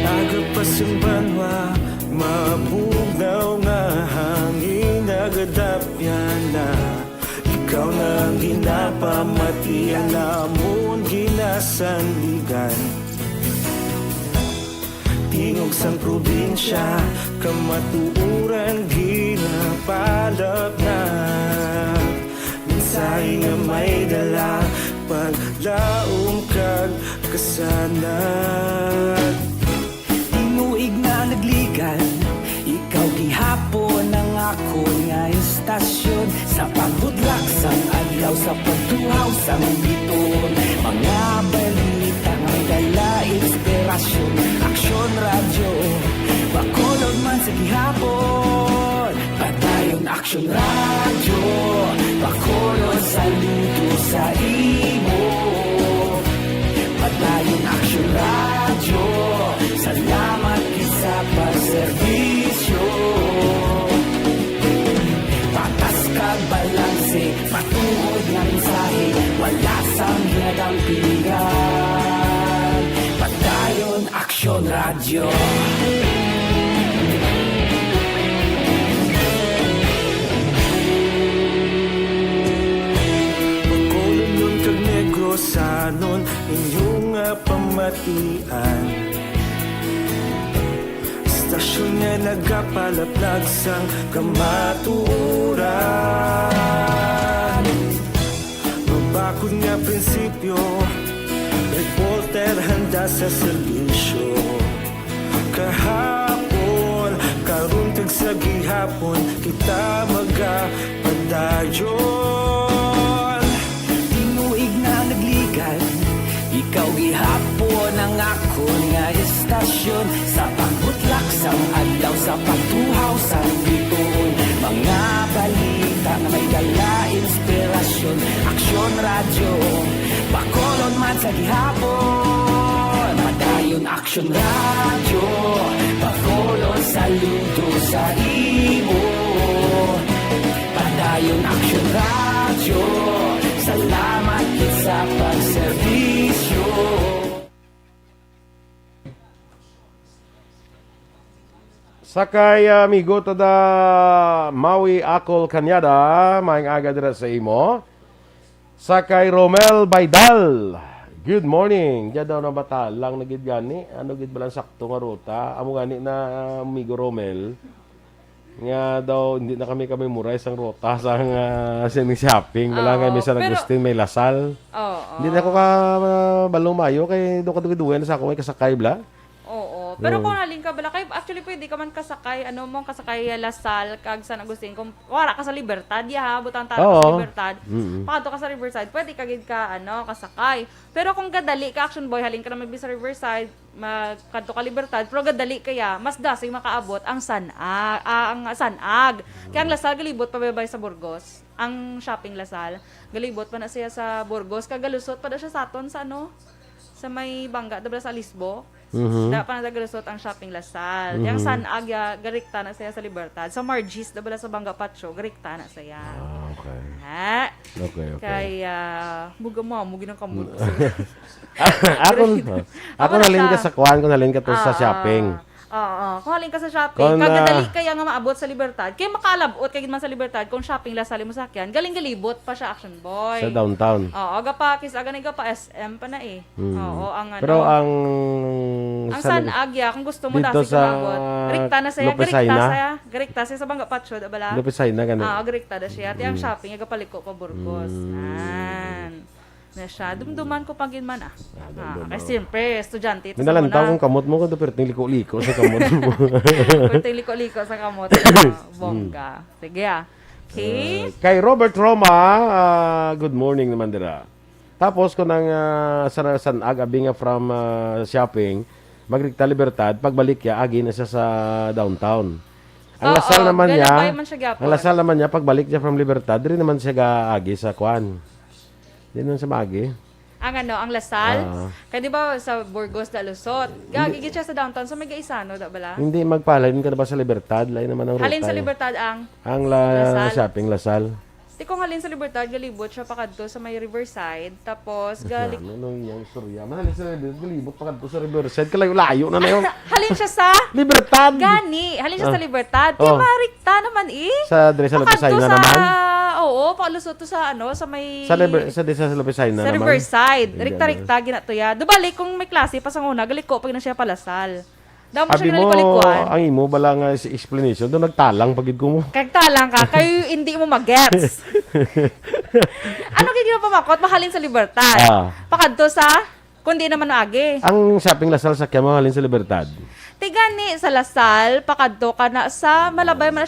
Aga pa sang banwa, mabugnaw nga hangin nagadapyan na. Ikaw na ang ginapamatian namon ginasandigan. Tingog sang probinsya, kamatuoran ginapalapnat. Mensahe nga may dala, paglaom kag kasanag. Tinuig na nagligan, ikaw gihapon ang akon nga istasyon. Sa pagbudlak sang adlaw, sa pagtuhaw sang bituon, mga balita nga may dala inspirasyon. Aksyon Radyo Bacolod man sa gihapon. Padayon Aksyon Radyo Bacolod, saludo sa imo. Padayon Aksyon Radyo, salamat gid sa pagserbisyo. Patas kag balanse, matuod nga mensahe, wala sang ginadampingan. Padayon Aksyon Radyo. Bacolodnon kag Negrosanon, inyo nga pamatian. Istasyon nga nagapalaplag sang kamatuoran. Mabakod nga prinsipyo, reporter handa sa serbisyo. Kahapon, karon kag sa gihapon, kita magapadayon. Tinuig na nagligan, ikaw gihapon ang akon nga istasyon. Sa pagbutlak sang adlaw, sa pagtuhaw sang bituon, mga balita nga may dala inspirasyon. Aksyon Radyo Bacolod man sa gihapon. Padayon Aksyon Radyo Bacolod, saludo sa imo. Padayon Aksyon Radyo, salamat gid sa pagserbisyo. Sa kay, ah, amigo taga Maui, Acol, Cañada, maayong aga dira sa imo. Sa kay Romel Baidal, good morning. Diya daw nabatalang na gid gani. Ano gid ba lang sakto nga ruta? Amo gani na, ah, amigo Romel. Nga daw, hindi na kami ka-memorize ang ruta sa, ah, sining shopping. Wala nga, Oo, may San pero Agustin, may Lasal. Oo. Hindi na ako ka, ah, balong mayo kay do ka dugi-dugi na sa ako may kasakay bla. Oo. Pero Oo. kung halin ka bala, kay, actually, pwede ka man kasakay, ano mo, kasakay, ah, Lasal, kag San Agustin. Kung wala ka sa Libertad, ya, ha, butang tara ka sa Oo. Libertad, Mm-mm. pakadto ka sa Riverside, pwede ka gid ka, ano, kasakay. Pero kung gadali ka, Action Boy, halin ka naman bi sa Riverside, magkadto ka Libertad, pero gadali kaya, mas dasig makaabot ang San-, ah, ah, ang San-ag. Kaya ang Lasal, galibot pa babay sa Burgos. Ang shopping Lasal, galibot pa na siya sa Burgos, kag galusot pa na siya sa aton sa, ano, sa may bangga, dabla sa Lisbo. Mhm. Da pa na galusot ang shopping Lasal. Yang Mhm. San-ag, ya, garikta na siya sa Libertad. Sa Margis, dabla sa Bangga Patio, garikta na siya. Ah, okay. Ha? Okay, okay. Kaya, buga mo, mo ginang kamot. Mm. Ako, Pero ako ako na nalin ka siya. Sa kuwan, kung nalin ka to sa Ah, shopping. Oo, kung halin ka sa shopping, Kung, kag ah, kadali kaya nga maabot sa Libertad. Kay makaalabot kay gid man sa Libertad kung shopping La Salle mo sakyan, galing galibot pa siya, Action Boy. Sa downtown. Oo, gapa, kis-a gani gapa S M pa na eh. Mm. Oo, ang Pero ano, ang ang San San Ag, ya, kung gusto mo dito dasi sa ka maabot. Rikta na siya, Lopez garikta Jaena? siya, garikta siya sa Banga Patio, da bala? Lopez Jaena, gani? Oo, garikta na siya. Ti ang Mm. shopping, gapaliko pa Burgos. Mm. Nan. Na siya, dumduman ko pa gid man, ah. Ah, Ah, dumduman. kay siyempre, estudyante ito sa Minalantaw muna. kung kamot mo, kung perting liko-liko sa kamot mo. Perting liko-liko sa kamot mo. Bongga. Sige, ah. Okay. Uh, kay Robert Roma, ah, good morning naman dira. Tapos, kung ang, ah, sa, sa Ag, abi nga from, ah, shopping, magrikta Libertad, pagbalik ya, agi na siya sa downtown. Ang Oo, Lasal naman niya, galabay man siya gyapon. Ang Lasal naman niya, pagbalik niya from Libertad, diri naman siya gaagi sa kwan. Di naman siya maagi. Ang ano, ang Lasal? Ah. Kaya di ba sa Burgos, Dalusot? Hindi. Gagi gid siya sa downtown, sa may Gaisano, da bala? Hindi, magpalain ka na ba sa Libertad? Lain naman ang Halin sa ruta, eh. Libertad ang Ang La-, Lasal? Shopping Lasal. Di kung halin sa Libertad, galibot siya pakadto sa may Riverside, tapos gal- Ano, ano yung istorya? Mahalin sa Libertad, galibot pakadto sa Riverside. Kalayo-layo na na yun. Halin siya sa Libertad! Gani, halin siya sa Ah. Libertad. Kaya Oh. marikta naman eh. Sa, dre sa Lopez Pakadto Jaena sa, naman? Oo, pakalusot to sa ano, sa may Sa Liber-, sa, dre sa Lopez Jaena sa naman? Riverside. Hindi, Rikta-rikta, ano? Gina to ya. Di balik kung may klase pa sa una, galiko pag na siya palasal. Damo siya Abi mo, ginalikuan. Ang imo bala nga is-, explanation, do nagtalang pa gid ko mo. Kag talang ka, kay hindi mo magets. Ano gid yung pamakot? Mahalin sa Libertad. Ah. Pakadto sa, kundi naman agi. Ang shopping Lasal sa Kiamo, halin sa Libertad. Tigani sa Lasal, pakadto ka na sa Malabay man.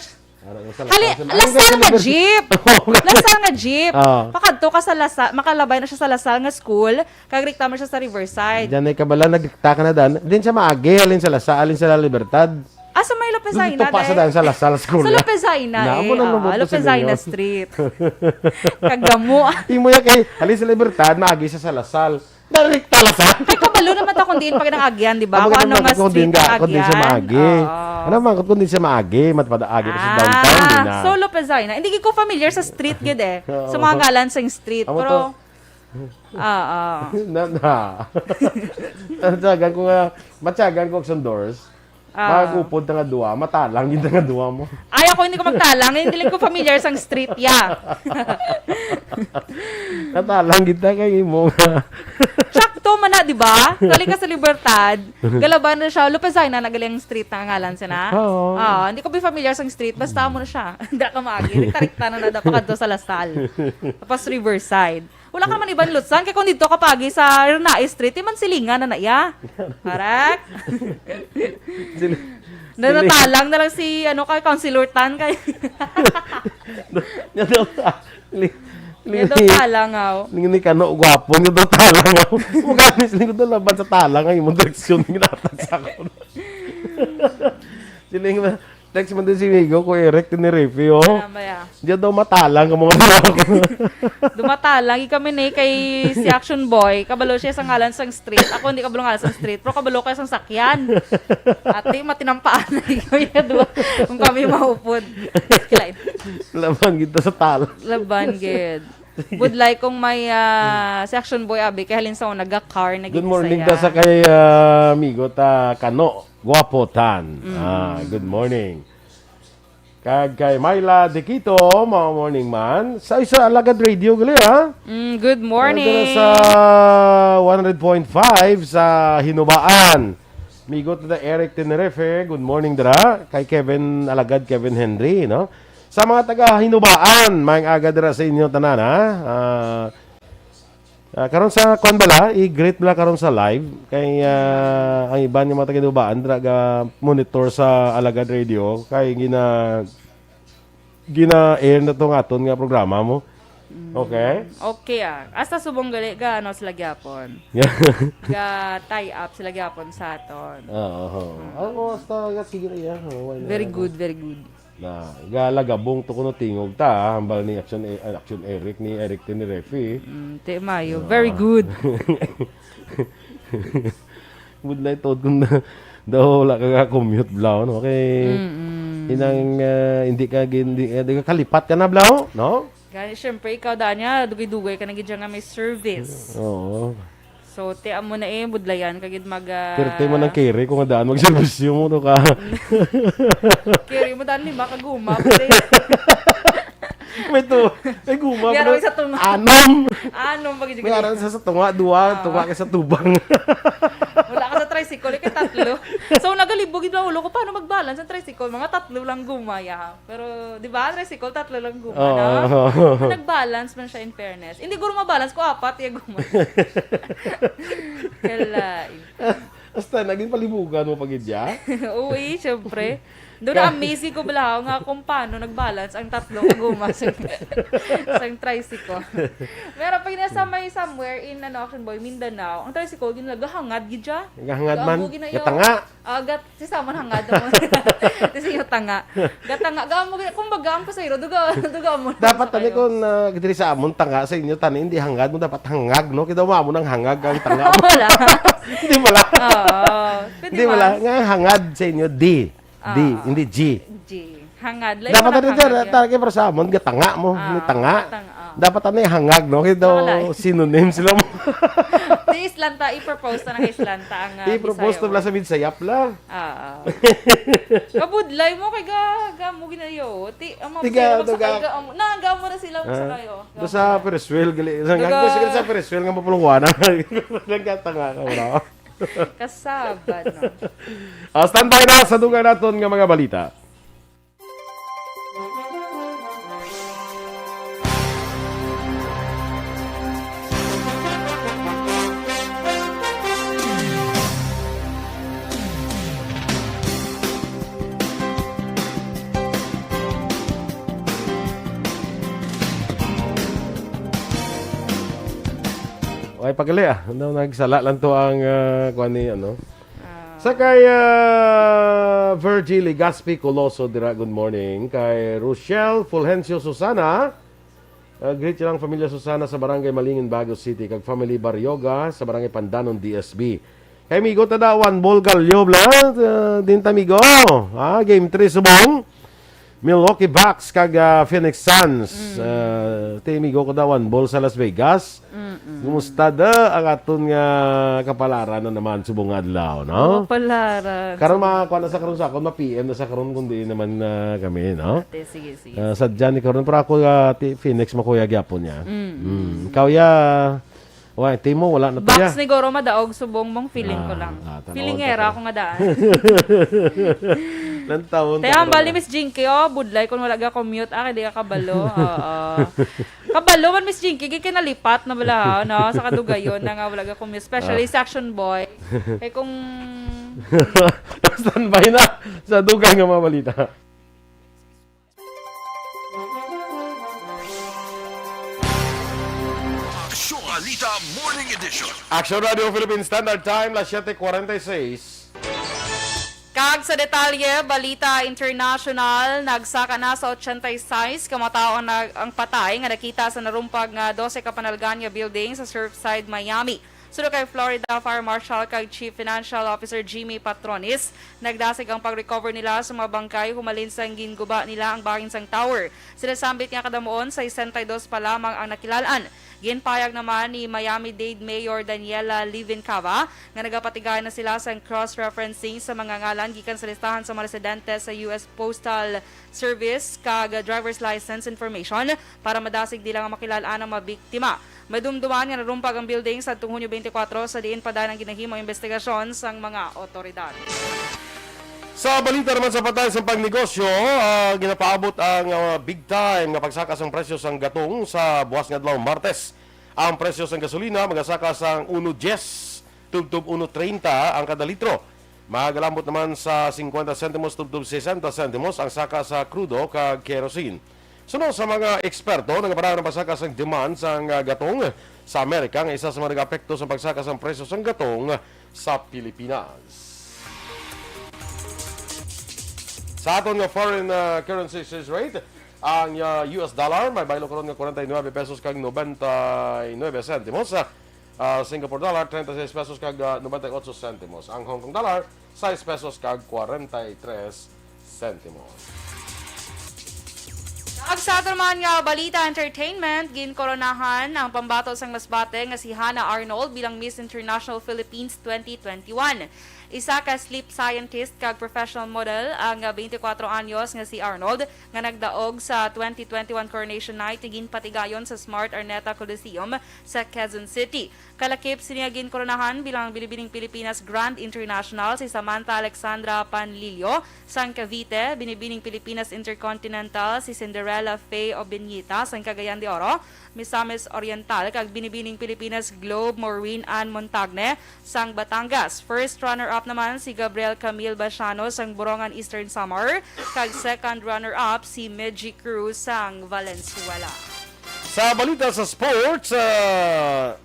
Ara, sa Hali, Lasal, sa Lasal nga Libertad. Jeep. Oh, okay. Lasal nga jeep. Ah. Pakadto ka sa Lasal, makalabay na siya sa Lasal nga school, kag rikta mo siya sa Riverside. Diyan ay kabala, nagrikta ka na dan. Din siya maagi, halin sa Lasal, halin sa La Libertad. Ah, sa may Lopez Jaena, Dito pa sa eh. Dan sa Lasal school, Sa eh. Lopez Jaena, Na, eh. amo na Ah, lumabot sa Lopez Jaena ngayon. Street. Kagamo. Imo ya kay, halin sa Libertad, maagi siya sa Lasal. Direct ta Lasal. Kay kabalo naman ta kung diin pa ginang-agyan, di ba? Amo Kung ganun ano man nga kung street diin ang ka, kung diin siya agyan. Maagi. Oo. Ano man, kung diin siya maagi, matpadaagi pa sa Ah, downtown, di na. So Lopez Jaena. Hindi gid ko familiar sa street gid eh. Oo. Sa mga ngalan sa street. Amo Pero, to. Ah, ah. Na, na. Matyagan ko nga, matyagan ko sa doors. Ah. Mag-upod ta nga duwa, matalang gid ta nga duwa mo. Ay, ako hindi ko magtalang, hindi lang ko familiar sang street, ya. Matalang gid ta kay imo nga. Sakto man na, di ba? Kali ka sa Libertad, galaban na siya, Lopez Jaena, nagaling street na ngalan siya na. Oo. Ah, hindi ko bi familiar sang street, basta mo na siya. Hindi ka maagi, rikta-rikta na na, dapat kadto sa Lasal. Tapos Riverside. Wala ka man iban lutsan, kay kung dito ka pagi sa Rinae Street, di man silingan na na iya. Correct? Sili-, Nanatalang na lang si, ano, kay Councilor Tan, kay Nga daw, li-, li-, Nga daw talangaw. Ni, ni Kano, gwapo, nga daw talangaw. Mukha ni siling ko daw laban sa talang ang imong direksyon, ginatag sa ako. Siling na, Text man din si Migo, Kuya Eric, Tenerife, oh. Ano ba ya? Diyan daw matalang ang mga tao. Dumatalang, kami ni kay si Action Boy, kabalo siya sa ngalan sang street. Ako hindi kabalo ngalan sang street, pero kabalo kayo sang sakyan. Ati, matinampaan na ikaw ya, duwa. Kung kami maupod. Kilain. Laban kita sa talang. Laban, gid. Budlay kung may, ah, si Action Boy, abi, kay halin sa una, ga-car na Good gid morning siya. Ta sa kay, ah, amigo ta, Kano. Guapo Tan. Mm. Ah, good morning. Kag kay Myla Diquito, mga morning man. Sa isa, Alagad Radio, gali, ha? Mm, good morning. Nandun sa one hundred point five sa Hinubaan. Migot na Eric Tenerife, good morning, dira. Kay Kevin Alagad, Kevin Henry, no? Sa mga taga Hinubaan, maayong aga dira sa inyo tanan, ha? Ah, Ah, karon sa kuan bala, i-greet bala karon sa live kay, ah, ang iban nga mga taga-Hinubaan dira ga monitor sa Alagad Radio kay gina-, gina-air na to nga aton nga programa mo. Mm. Okay? Okay, ah. Hasta subong gali ga, ano, sila gyapon. Ga tie up sila gyapon sa aton. Oo, oo. Ang oras ta, sige na yan. Oh, wala Very na. Good, very good. Na, galagabong to kuno tingog ta, ah, hambal ni Action E-, ah, Action Eric, ni Eric Tenerife. Mm, ti mayo. Oo. Very good. Budlay tuod kung na, daw wala ka ka-commute, blaw, no? Kay, Mm-mm. Inang, ah, hindi ka gin-, hindi, hindi ka kalipat ka na, blaw, no? Gani, syempre, ikaw, Danya, dugay-dugay ka na gid dyan nga may service. Oo. So, ti amo na eh, budlayan ka gid mag, ah, Perte man ang kere kung daan magserbisyo mo, no ka. Kere mo daan lima ka guma, pwede. May to, may guma. May Pero araw sa tunga. Anom. Ano, pag May aran sa, sa tunga, duwa, tunga kay sa tubang. Wala ka sa tricycle, eh, kay tatlo. So, nagalibog gid ang ulo ko, paano mag-balance ang tricycle? Mga tatlo lang guma, ya. Pero, di ba, tricycle, tatlo lang guma, Oo. no? Pero nag-balance man siya, in fairness. Hindi guro ma-balance ko apat, ya guma. Kalain. Hasta, naging palibugan mo pag idya? Uy, syempre. Doon na amazing ko bala nga kung paano nag-balance ang tatlo ka guma sa, sa tricycle. Meron pa yun sa may somewhere in ano, Action Boy, Mindanao. Ang tricycle, yun nagahangad gid siya. Nagahangad man, Gaamo gid na yun. Gatanga. Ah, gat, si Samon hangad mo. Si sinyo tanga. Gatanga. Gaamo gid, kumbaga, ang pasahero, duga, duga mo. Dapat tani kung uh, diri sa amon tanga, sa inyo tani hindi hangad mo, dapat hangag, no? Kita mo amon ang hangag ang tanga mo. Wala. Hindi pala. Oo. Pwede Hindi man. Pala. Nga hangad sa inyo, di. Di, Ah. hindi G. G. Hangad. Lain Dapat man ano ang dyan, hangad yan. Talaga para sa amon, gatanga mo, Ah, may tanga. gatanga. Dapat ano yung hangag, no? Kaya daw Wala. Synonym sila mo. Di Islanta, i-propose na ng Islanta ang ah, I-propose Bisaya to pala word. Sa midsayap la. Oo. Kabudlay mo kay ga, ga mo ginayo. Ti, ang mga Tiga, Bisaya magsakay tiga. Ga, amo, na, ga mo na sila Ah, magsakay, oh. Ga doon sa mo na. Ferris wheel, gali. Sa Tiga. hanggang sa Ferris wheel, nga mapulungwanan. Nagkatanga ka, bro. Kasabad, no? Ah, standby na sa dugay naton nga mga balita. Okay, pagali ah. Ano, nagsala lang to ang ah, kuwan ni ano. Ah, Sa kay ah, Virgie Legaspi Coloso dira, good morning. Kay Rochelle Fulgencio Susana, ah, greet silang familia Susana sa Barangay Malingin, Baguio City, kag family Barrioga sa Barangay Pandanon, D S B. Kay Migo Tadawan Bolgalyo, bla, ah, din ta Migo. Ah, game three subong. Milwaukee Bucks kag ah, Phoenix Suns. Ah, ti Migo Tadawan Bol sa Las Vegas. Kumusta da ang aton nga kapalaran na naman subong nga adlaw, no? Kapalaran. Karon makakuha na sa karon sa akon, ma-P M na sa karon kundi naman ah, kami, no? Ate, sige, sige. Ah, sadya ni karon, pero ako ah, ti Phoenix makuya gyapon niya. Mm. Ikaw ya, wa, ti mo wala na to ya. Box ni Goro madaog subong mong feeling ko Ah, lang. ah, tanaw Feeling ta era to. Ako nga daan. Nantawon Te, hambal ni Miss Jinky, oh, budlay kung wala ga commute, ah, kay di ka kabalo. Oo. Kabalo man, Miss Jinky, kay kinalipat na bala, ha, no? Sa kadugayon na nga wala ga commute, especially sa Action Boy. Kay kung Standby na sa dugay nga mga balita. Aksyon Balita Morning Edition. Action Radio Philippine Standard Time, las siete cuarenta y seis. Kag sa detalye, balita international, nagsaka na sa ochenta y seis ka mga tawo ang nag-, ang patay nga nakita sa narumpag nga dose ka panalgan nga building sa Surfside, Miami. Suno kay Florida Fire Marshal kag Chief Financial Officer Jimmy Patronis, nagdasig ang pag-recover nila sa mga bangkay humalin sang ginguba nila ang bahin sang tower. Sinasambit nga kadamuon, sesenta y dos pa lamang ang nakilal-an. Ginpayag naman ni Miami-Dade Mayor Daniela Levin Cava nga nagapatigay na sila sang cross-referencing sa mga ngalan gikan sa listahan sa mga residente sa U S Postal Service kag driver's license information para madasig nila nga makilal-an ang mga biktima. Madumduman nga narumpag ang building sa Hunyo twenty-four, sa diin pa dayon ang ginahimo ang investigasyon sang mga otoridad. Sa balita naman sa patay sa pagnegosyo, ah, ginapaabot ang ah, big time nga pagsaka sang presyo sang gatong sa buwas nga adlaw, Martes. Ang presyo sang gasolina magasaka sang uno dies tubtob uno treinta ang kada litro. Magalambot naman sa cincuenta sentimos tubtob sesenta sentimos ang saka sa krudo kag kerosene. Suno sa mga eksperto, nagapadayon ang pagsaka sang demand sang ah, gatong sa Amerika nga isa sa mga nagaapekto sa pagsaka sang presyo sang gatong sa Pilipinas. Sa aton nga foreign ah, currency exchange rate, ang ah, U S dollar may baylo karon nga forty-nine pesos kag ninety-nine sentimos. Ah, Singapore dollar, thirty-six pesos kag ah, ninety-eight sentimos. Ang Hong Kong dollar, six pesos kag forty-three sentimos. Ag sa aton man nga balita entertainment, ginkoronahan ang pambato sang masbate nga si Hannah Arnold bilang Miss International Philippines twenty twenty-one. Isa ka sleep scientist kag professional model ang twenty-four anyos nga si Arnold nga nagdaog sa twenty twenty-one Coronation Night nga ginpatigayon sa Smart Araneta Coliseum sa Quezon City. Kalakip sini nga ginkoronahan bilang Binibining Pilipinas Grand International si Samantha Alexandra Panlilio sang Cavite, Binibining Pilipinas Intercontinental si Cinderella Faye Obiñita sang Cagayan de Oro, Misamis Oriental, kag Binibining Pilipinas Globe Maureen Ann Montagne sang Batangas. First runner-up naman si Gabriel Camille Basiano sang Borongan, Eastern Samar, kag second runner-up si Meji Cruz sang Valenzuela. Sa balita sa sports, ah,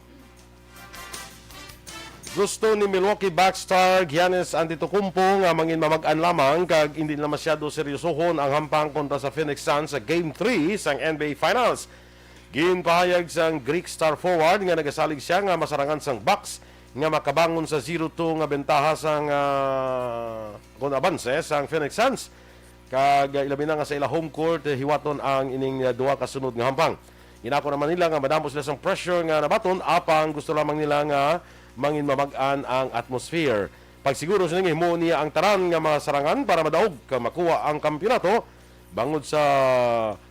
gusto ni Milwaukee Bucks star Giannis Antetokounmpo nga mangin mamag-an lamang kag hindi na masyado seryosohon ang hampang kontra sa Phoenix Suns sa Game three sang N B A Finals. Ginpahayag sang Greek star forward nga nagasalig siya nga masarangan sang Bucks nga makabangon sa zero two nga bentaha sang, ah, kon abanse sang Phoenix Suns. Kag, ah, ilabi na nga sa ila home court, eh, hiwaton ang ining, ah, duha ka sunod nga hampang. Ginako naman nila nga madamo sila sang pressure nga nabaton, apang gusto lamang nila nga mangin mamag-an ang atmosphere. Pagsiguro sini nga himo niya ang tanan nga masarangan para madaog ka makuha ang kampiyonato, bangod sa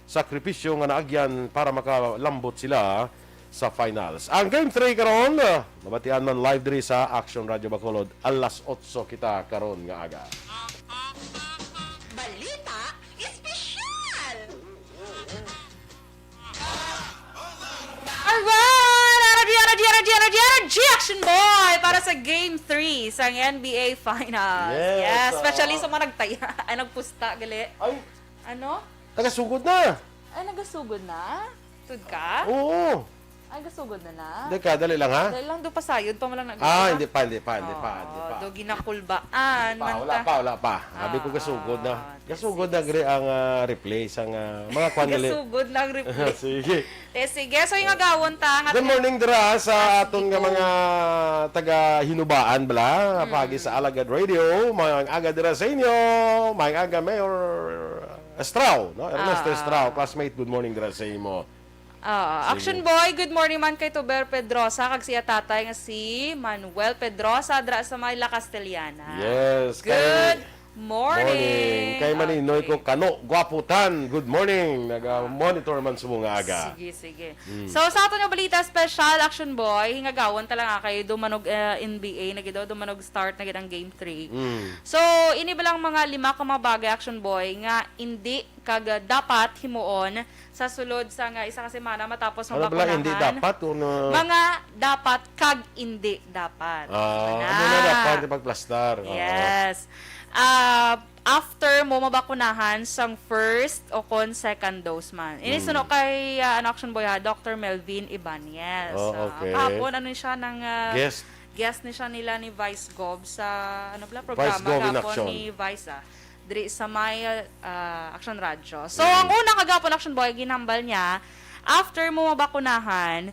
sakripisyo nga naagyan para makalambot sila sa finals. Ang Game three karon, ah, mabatian man live diri sa Action Radio Bacolod, alas otso kita karon nga aga. Balita Espesyal! Alright! Energy, energy, energy, energy, energy! Action Boy para sa Game three sang N B A Finals. Yes, Yes, especially ah. sa mga nagtaya, ay, nagpusta, gali. Ay, Ano? Tagasugod na. Ay, nagasugod na? Tud ka? Oo. Ay, gasugod na na? Dali ka, dali lang, ha? Dali lang, do pasayod pa mo lang nag- Ah, hindi pa, hindi pa, hindi pa, hindi Oo, pa. Do ginakulbaan, Ah, man wala ta. pa, wala pa. Sabi ko, Ah, gasugod na. ah, Gasugod na, sige. gre ang, ah, replay sang, ah, mga kwan nila. Gasugod na ang replay. Sige. Eh, sige. So, yung agawon ta, nga Good morning, dira, sa Ah, sige aton nga po. mga taga Hinubaan, bala, Mm. pagi sa Alagad Radio. Mayang aga dira sa inyo. Mayang aga, Mayor Estrao, no? Ernesto Ah. Estrao, classmate, good morning dira sa imo. Ah, Sige. Action Boy, good morning man kay Tuber Pedrosa, kag siya tatay nga si Manuel Pedrosa, dira sa may La Castellana. Yes, kay Good morning. Morning. Kay Maninoy Okay. ko kano, gwapo tan. Good morning. Naga-monitor man sa mga aga. Sige, sige. Mm. So, sa aton nga balita special, Action Boy, hingagawon ta lang, ah, kay dumanog, eh, N B A na gid, oh, dumanog start na gid ang Game three. Mm. So, ini ba lang mga lima ka mga bagay, Action Boy, nga hindi kag, ah, dapat himuon sa sulod sa nga isa ka semana matapos Ano bala, hindi mabakunahan? dapat o na- Mga dapat kag hindi dapat. Ah, Ano ano na na? dapat ipagplastar? Oo. Yes. Ah, after mo mabakunahan sang first o kon second dose man. Ini Mm. suno kay, ah, ano, Action Boy, ha, Doctor Melvin Ibanez. Oh, Ah, okay. kahapon, ano siya, nang, ah, Guest. guest ni siya nila ni Vice Gov sa, ano pala, Vice programa Gov in kahapon Action. ni Vice, ah, diri sa may, ah, Action Radio. So, Mm. ang una kagapon, Action Boy, ginhambal niya, after mo mabakunahan,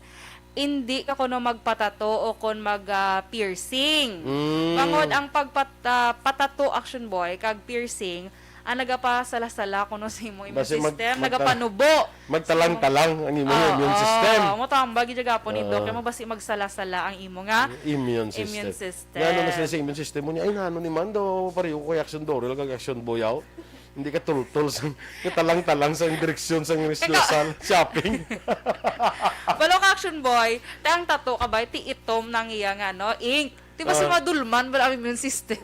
hindi ka kuno magpatato o kon mag, ah, piercing. Mm. Bangod ang pagpat-, ah, patato, Action Boy, kag piercing, ang nagapasala-sala kuno sa imong immune Basi mag-, system, magtal-, nagapanubo. magtalang-talang ang imong Oo, immune system. oo. Mo tamba gid gapon ni Doc, Oo. kay mo basi magsala-sala ang imo nga Immune system. immune system. Nga ano na sila sa immune system mo niya, "Ay, nano ni man daw, pareho ko kay Action Dory, kag Action Boyaw." Hindi ka tultol sa, katalang-talang sa direksyon sa Kaya National Shopping. Balo ka, Action Boy, te ang tato ka ba, ti itom nang iya nga, no? Ink. Di ba si Ah. madulman ba ang immune system?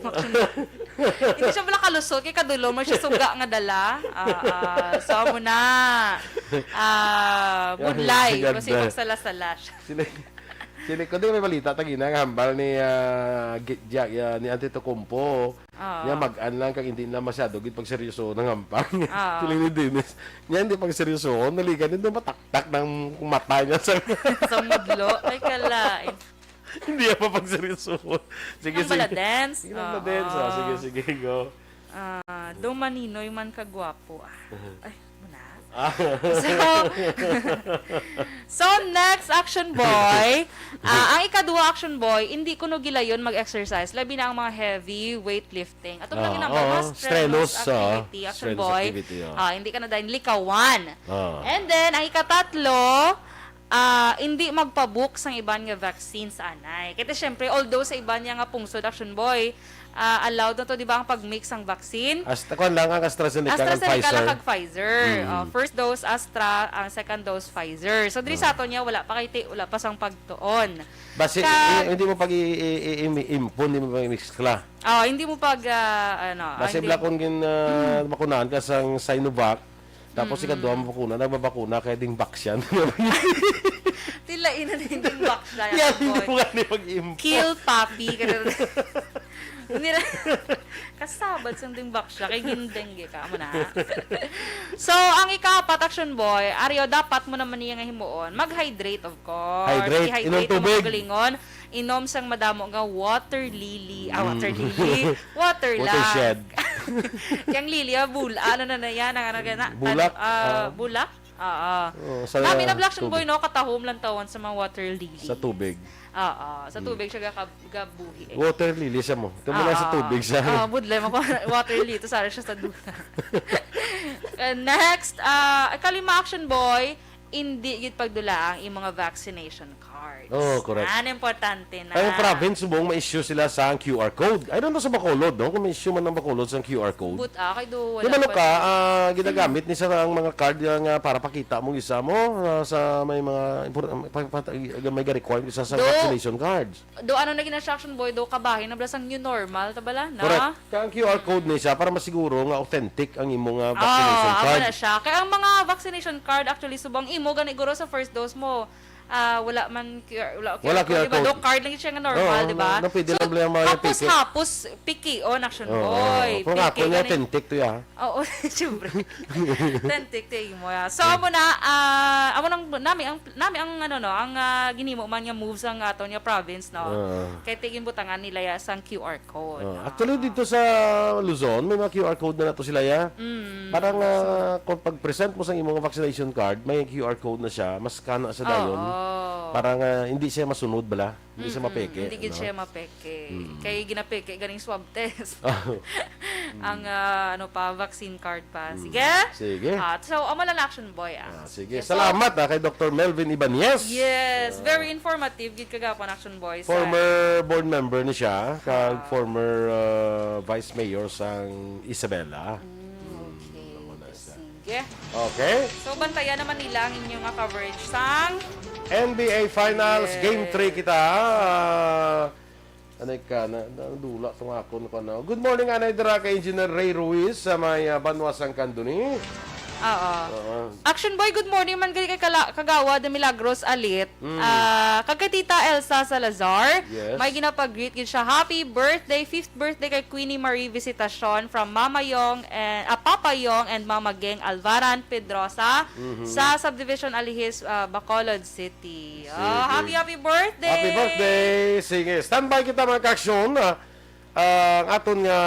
Hindi siya pala kalusot, kay kadulom man siya suga nga dala. Ah, ah, so, amo na. Ah, budlay, Ganda. kasi magsala-sala siya. Sini, sini ko din may balita, tagina, nga hambal ni, ah, Gi-, Gia-, ah, ni Antetokounmpo. Oo. Niya mag-an lang kag hindi na masyado gid pagseryoso ng hampang. Oo. Siling ni Dennis. Niya hindi pagseryoso, naligan, hindi mataktak ng mata niya sa Sa mudlo. Ay, kalain. Hindi yan mapagseryoso. Sige, Ang sige. bala dance? Sige lang ba Oo. dance? Ah, sige, sige, go. Ah, do maninoy man kagwapo. Ah. Uh-huh. Ay, muna. So, so next, Action Boy. Ah, ang ikaduha, Action Boy, hindi kuno gilayon mag-exercise, labi na ang mga heavy weightlifting. Ato lang Ah, ginambal, oo, mga strenuous strenuous, ah, activity, Action strenuous Boy. activity, oh. Ah, hindi ka na dayon likawan. Ah. And then, ang ikatatlo, ah, hindi magpabook sang iban nga vaccines, anay. Kaya, syempre, although sa iban niya nga pungsod, Action Boy, ah, allowed na to, di ba, ang pag-mix sang vaccine? As-, kuwan lang, ang AstraZeneca kag AstraZeneca lang Pfizer. kag Pfizer. Mm. Oh, first dose Astra, ang second dose Pfizer. So, diri sa Ah. ato niya, wala pa kay ti-, wala pa sang pagtuon. Basi, Kag i-, hindi mo pag i-, i-, i-, i-, impon, hindi mo pag i-mix kla. Oh, hindi mo pag, ah, ano, ah, Basi hindi bla mo kung gin-, ah, Mm. bakunahan ka sang Sinovac, tapos Mm-mm. ikaduha mo bakuna, nagbabakuna kay ding vaccine. Tila ina na yung ding vaccine, Yan, Action hindi Boy. mo nga ni mag-impon. Kill puppy, ganun. Hindi na, kasabad sa ding vaccine, kay gin-dengue ka, amo na. So, ang ikaapat, Action Boy, Ario, dapat mo naman niya nga himuon, mag-hydrate, of course. Hydrate. I-hydrate Inom ang mga tubig. galingon. Inom sang madamo nga water lily. Ah, water Mm. lily. Water Watershed. lang. Yang lily, ah, bul-, ano na na yan? Ang ano gana? Bulak, Tan-, ah, ah. bulak? Oo. Oo, sa Nami na bla, Action tubig. Boy, no? Katahom lang tawon sa mga water lily. Sa tubig. Oo. Sa Mm. tubig siya gaka-, gabuhi, eh. Water lily siya mo. Ito mo lang sa Oo. tubig siya. Oo, budlay mo ko. Water lily. Ito, sara siya sa duta. Uh, next, ah, kalima, Action Boy, hindi gid pagdula ang imong mga vaccination cards. Oo, correct. Yan, importante na. Ang province subong ma-issue sila sa Q R code. I don't know sa Bacolod, no? Kung ma-issue man ang Bacolod sa Q R code. But, ah, kay do, Di wala ba, no, pa ka, siya. ah, ginagamit ni sa ang mga card nga, nga para pakita mo isa mo, ah, sa may mga impor-, pa-, pa-, may ga-require isa sa Do, vaccination cards. Do, ano na gina-, Action Boy, do, kabahin na bala sang new normal, ta bala, na? Correct. Kaya ang Q R code ni siya para masiguro nga authentic ang imo nga Ah, vaccination amo card. na siya. Kaya ang mga vaccination card, actually, subong imo, gani guro sa first dose mo, ah, wala man Q R, wala Wala Q R code, Q R di ba? Do, code. Card lang siya nga normal, Oo, di ba? na, na pwede So, lang bala yung mga hapos, peke. hapos, pikion, Action Oo, Boy. oo. Pero nga, Peke, kung gani. authentic to, ya. Oo, siyempre. Authentic to imo, ya. So, amo na, ah, amo nang, nami ang, nami ang, ano, no, ang, ah, ginimo man nga moves ang aton nga province, no? Oo. Kay tigin butangan nila ya sang Q R code. Oh, Ah. actually, dito sa Luzon, may mga Q R code na nato sila, ya. Mm. Parang, ah, kung pag-present mo sa imong vaccination card, may Q R code na siya, mas kana sa dayon. Oo. Parang, ah, hindi siya masunod bala, hindi siya Mm-mm, mapeke, hindi gid no? siya mapeke. Mm. Kay ginapeke ganing swab test. Ah. Ang, Mm. ah, ano pa, vaccine card pa. Mm. Sige? Sige. Ah, so, amo lang, Action Boy, ah. Ah, sige. Yes, so Salamat, ah, kay Doctor Melvin Ibanez. Yes, Ah. very informative gid kagapon, Action Boy, sa Former board member ni siya, kag Ah. former, ah, vice mayor sang Isabela. Mm, Mm, okay. amo na siya. Sige. Okay. So, bantayan naman nila ang inyo nga coverage sang N B A Finals, Game Yes. three kita. Ah, anay ka, na, nadula tong akon ko na. Good morning, anay dira kay Engineer Ray Ruiz sa may, ah, banwa sang Candoni. Oo. Oo. Action Boy, good morning man gani kay kala-, Kagawa de Milagros Alit. Mm. Ah, kag kay Tita Elsa Salazar, Yes. may ginapag-greet gid siya. Happy birthday, fifth birthday kay Queenie Marie Visitacion from Mama Yong and, ah, Papa Yong and Mama Geng Alvaran Pedrosa Mhm. sa Subdivision Alihis, ah, Bacolod City. Sige. Oh, happy, happy birthday! Happy birthday! Sige, standby kita, mga ka-aksyon. Ah, ang aton nga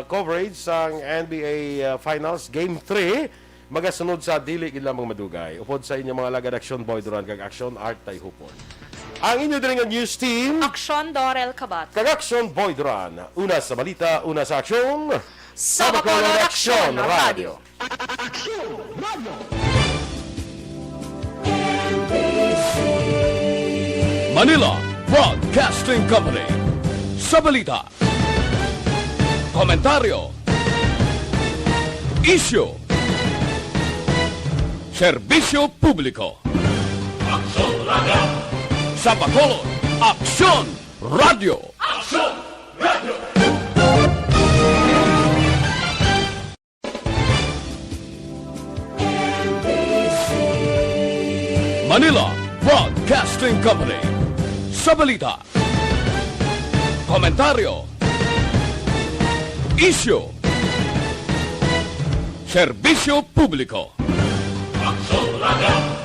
coverage sang N B A, ah, Finals Game three magasunod sa dili gid lamang madugay. Upod sa inyong mga alagad, Action Boy Duran kag Action Art Tayhupon. Ang inyo diri nga news team, Action Dorel Kabat. kag Action Boy Duran. Una sa balita, una sa aksyon. Sa Bacolod Action Radio. Action Radio. Manila Broadcasting Company. Sa balita, komentaryo, isyu, serbisyo publiko. Action Radio. Sa Bacolod, Action Radio. Action Radio. Manila Broadcasting Company. Sa balita, komentaryo, isyu, serbisyo publiko. Action Radio.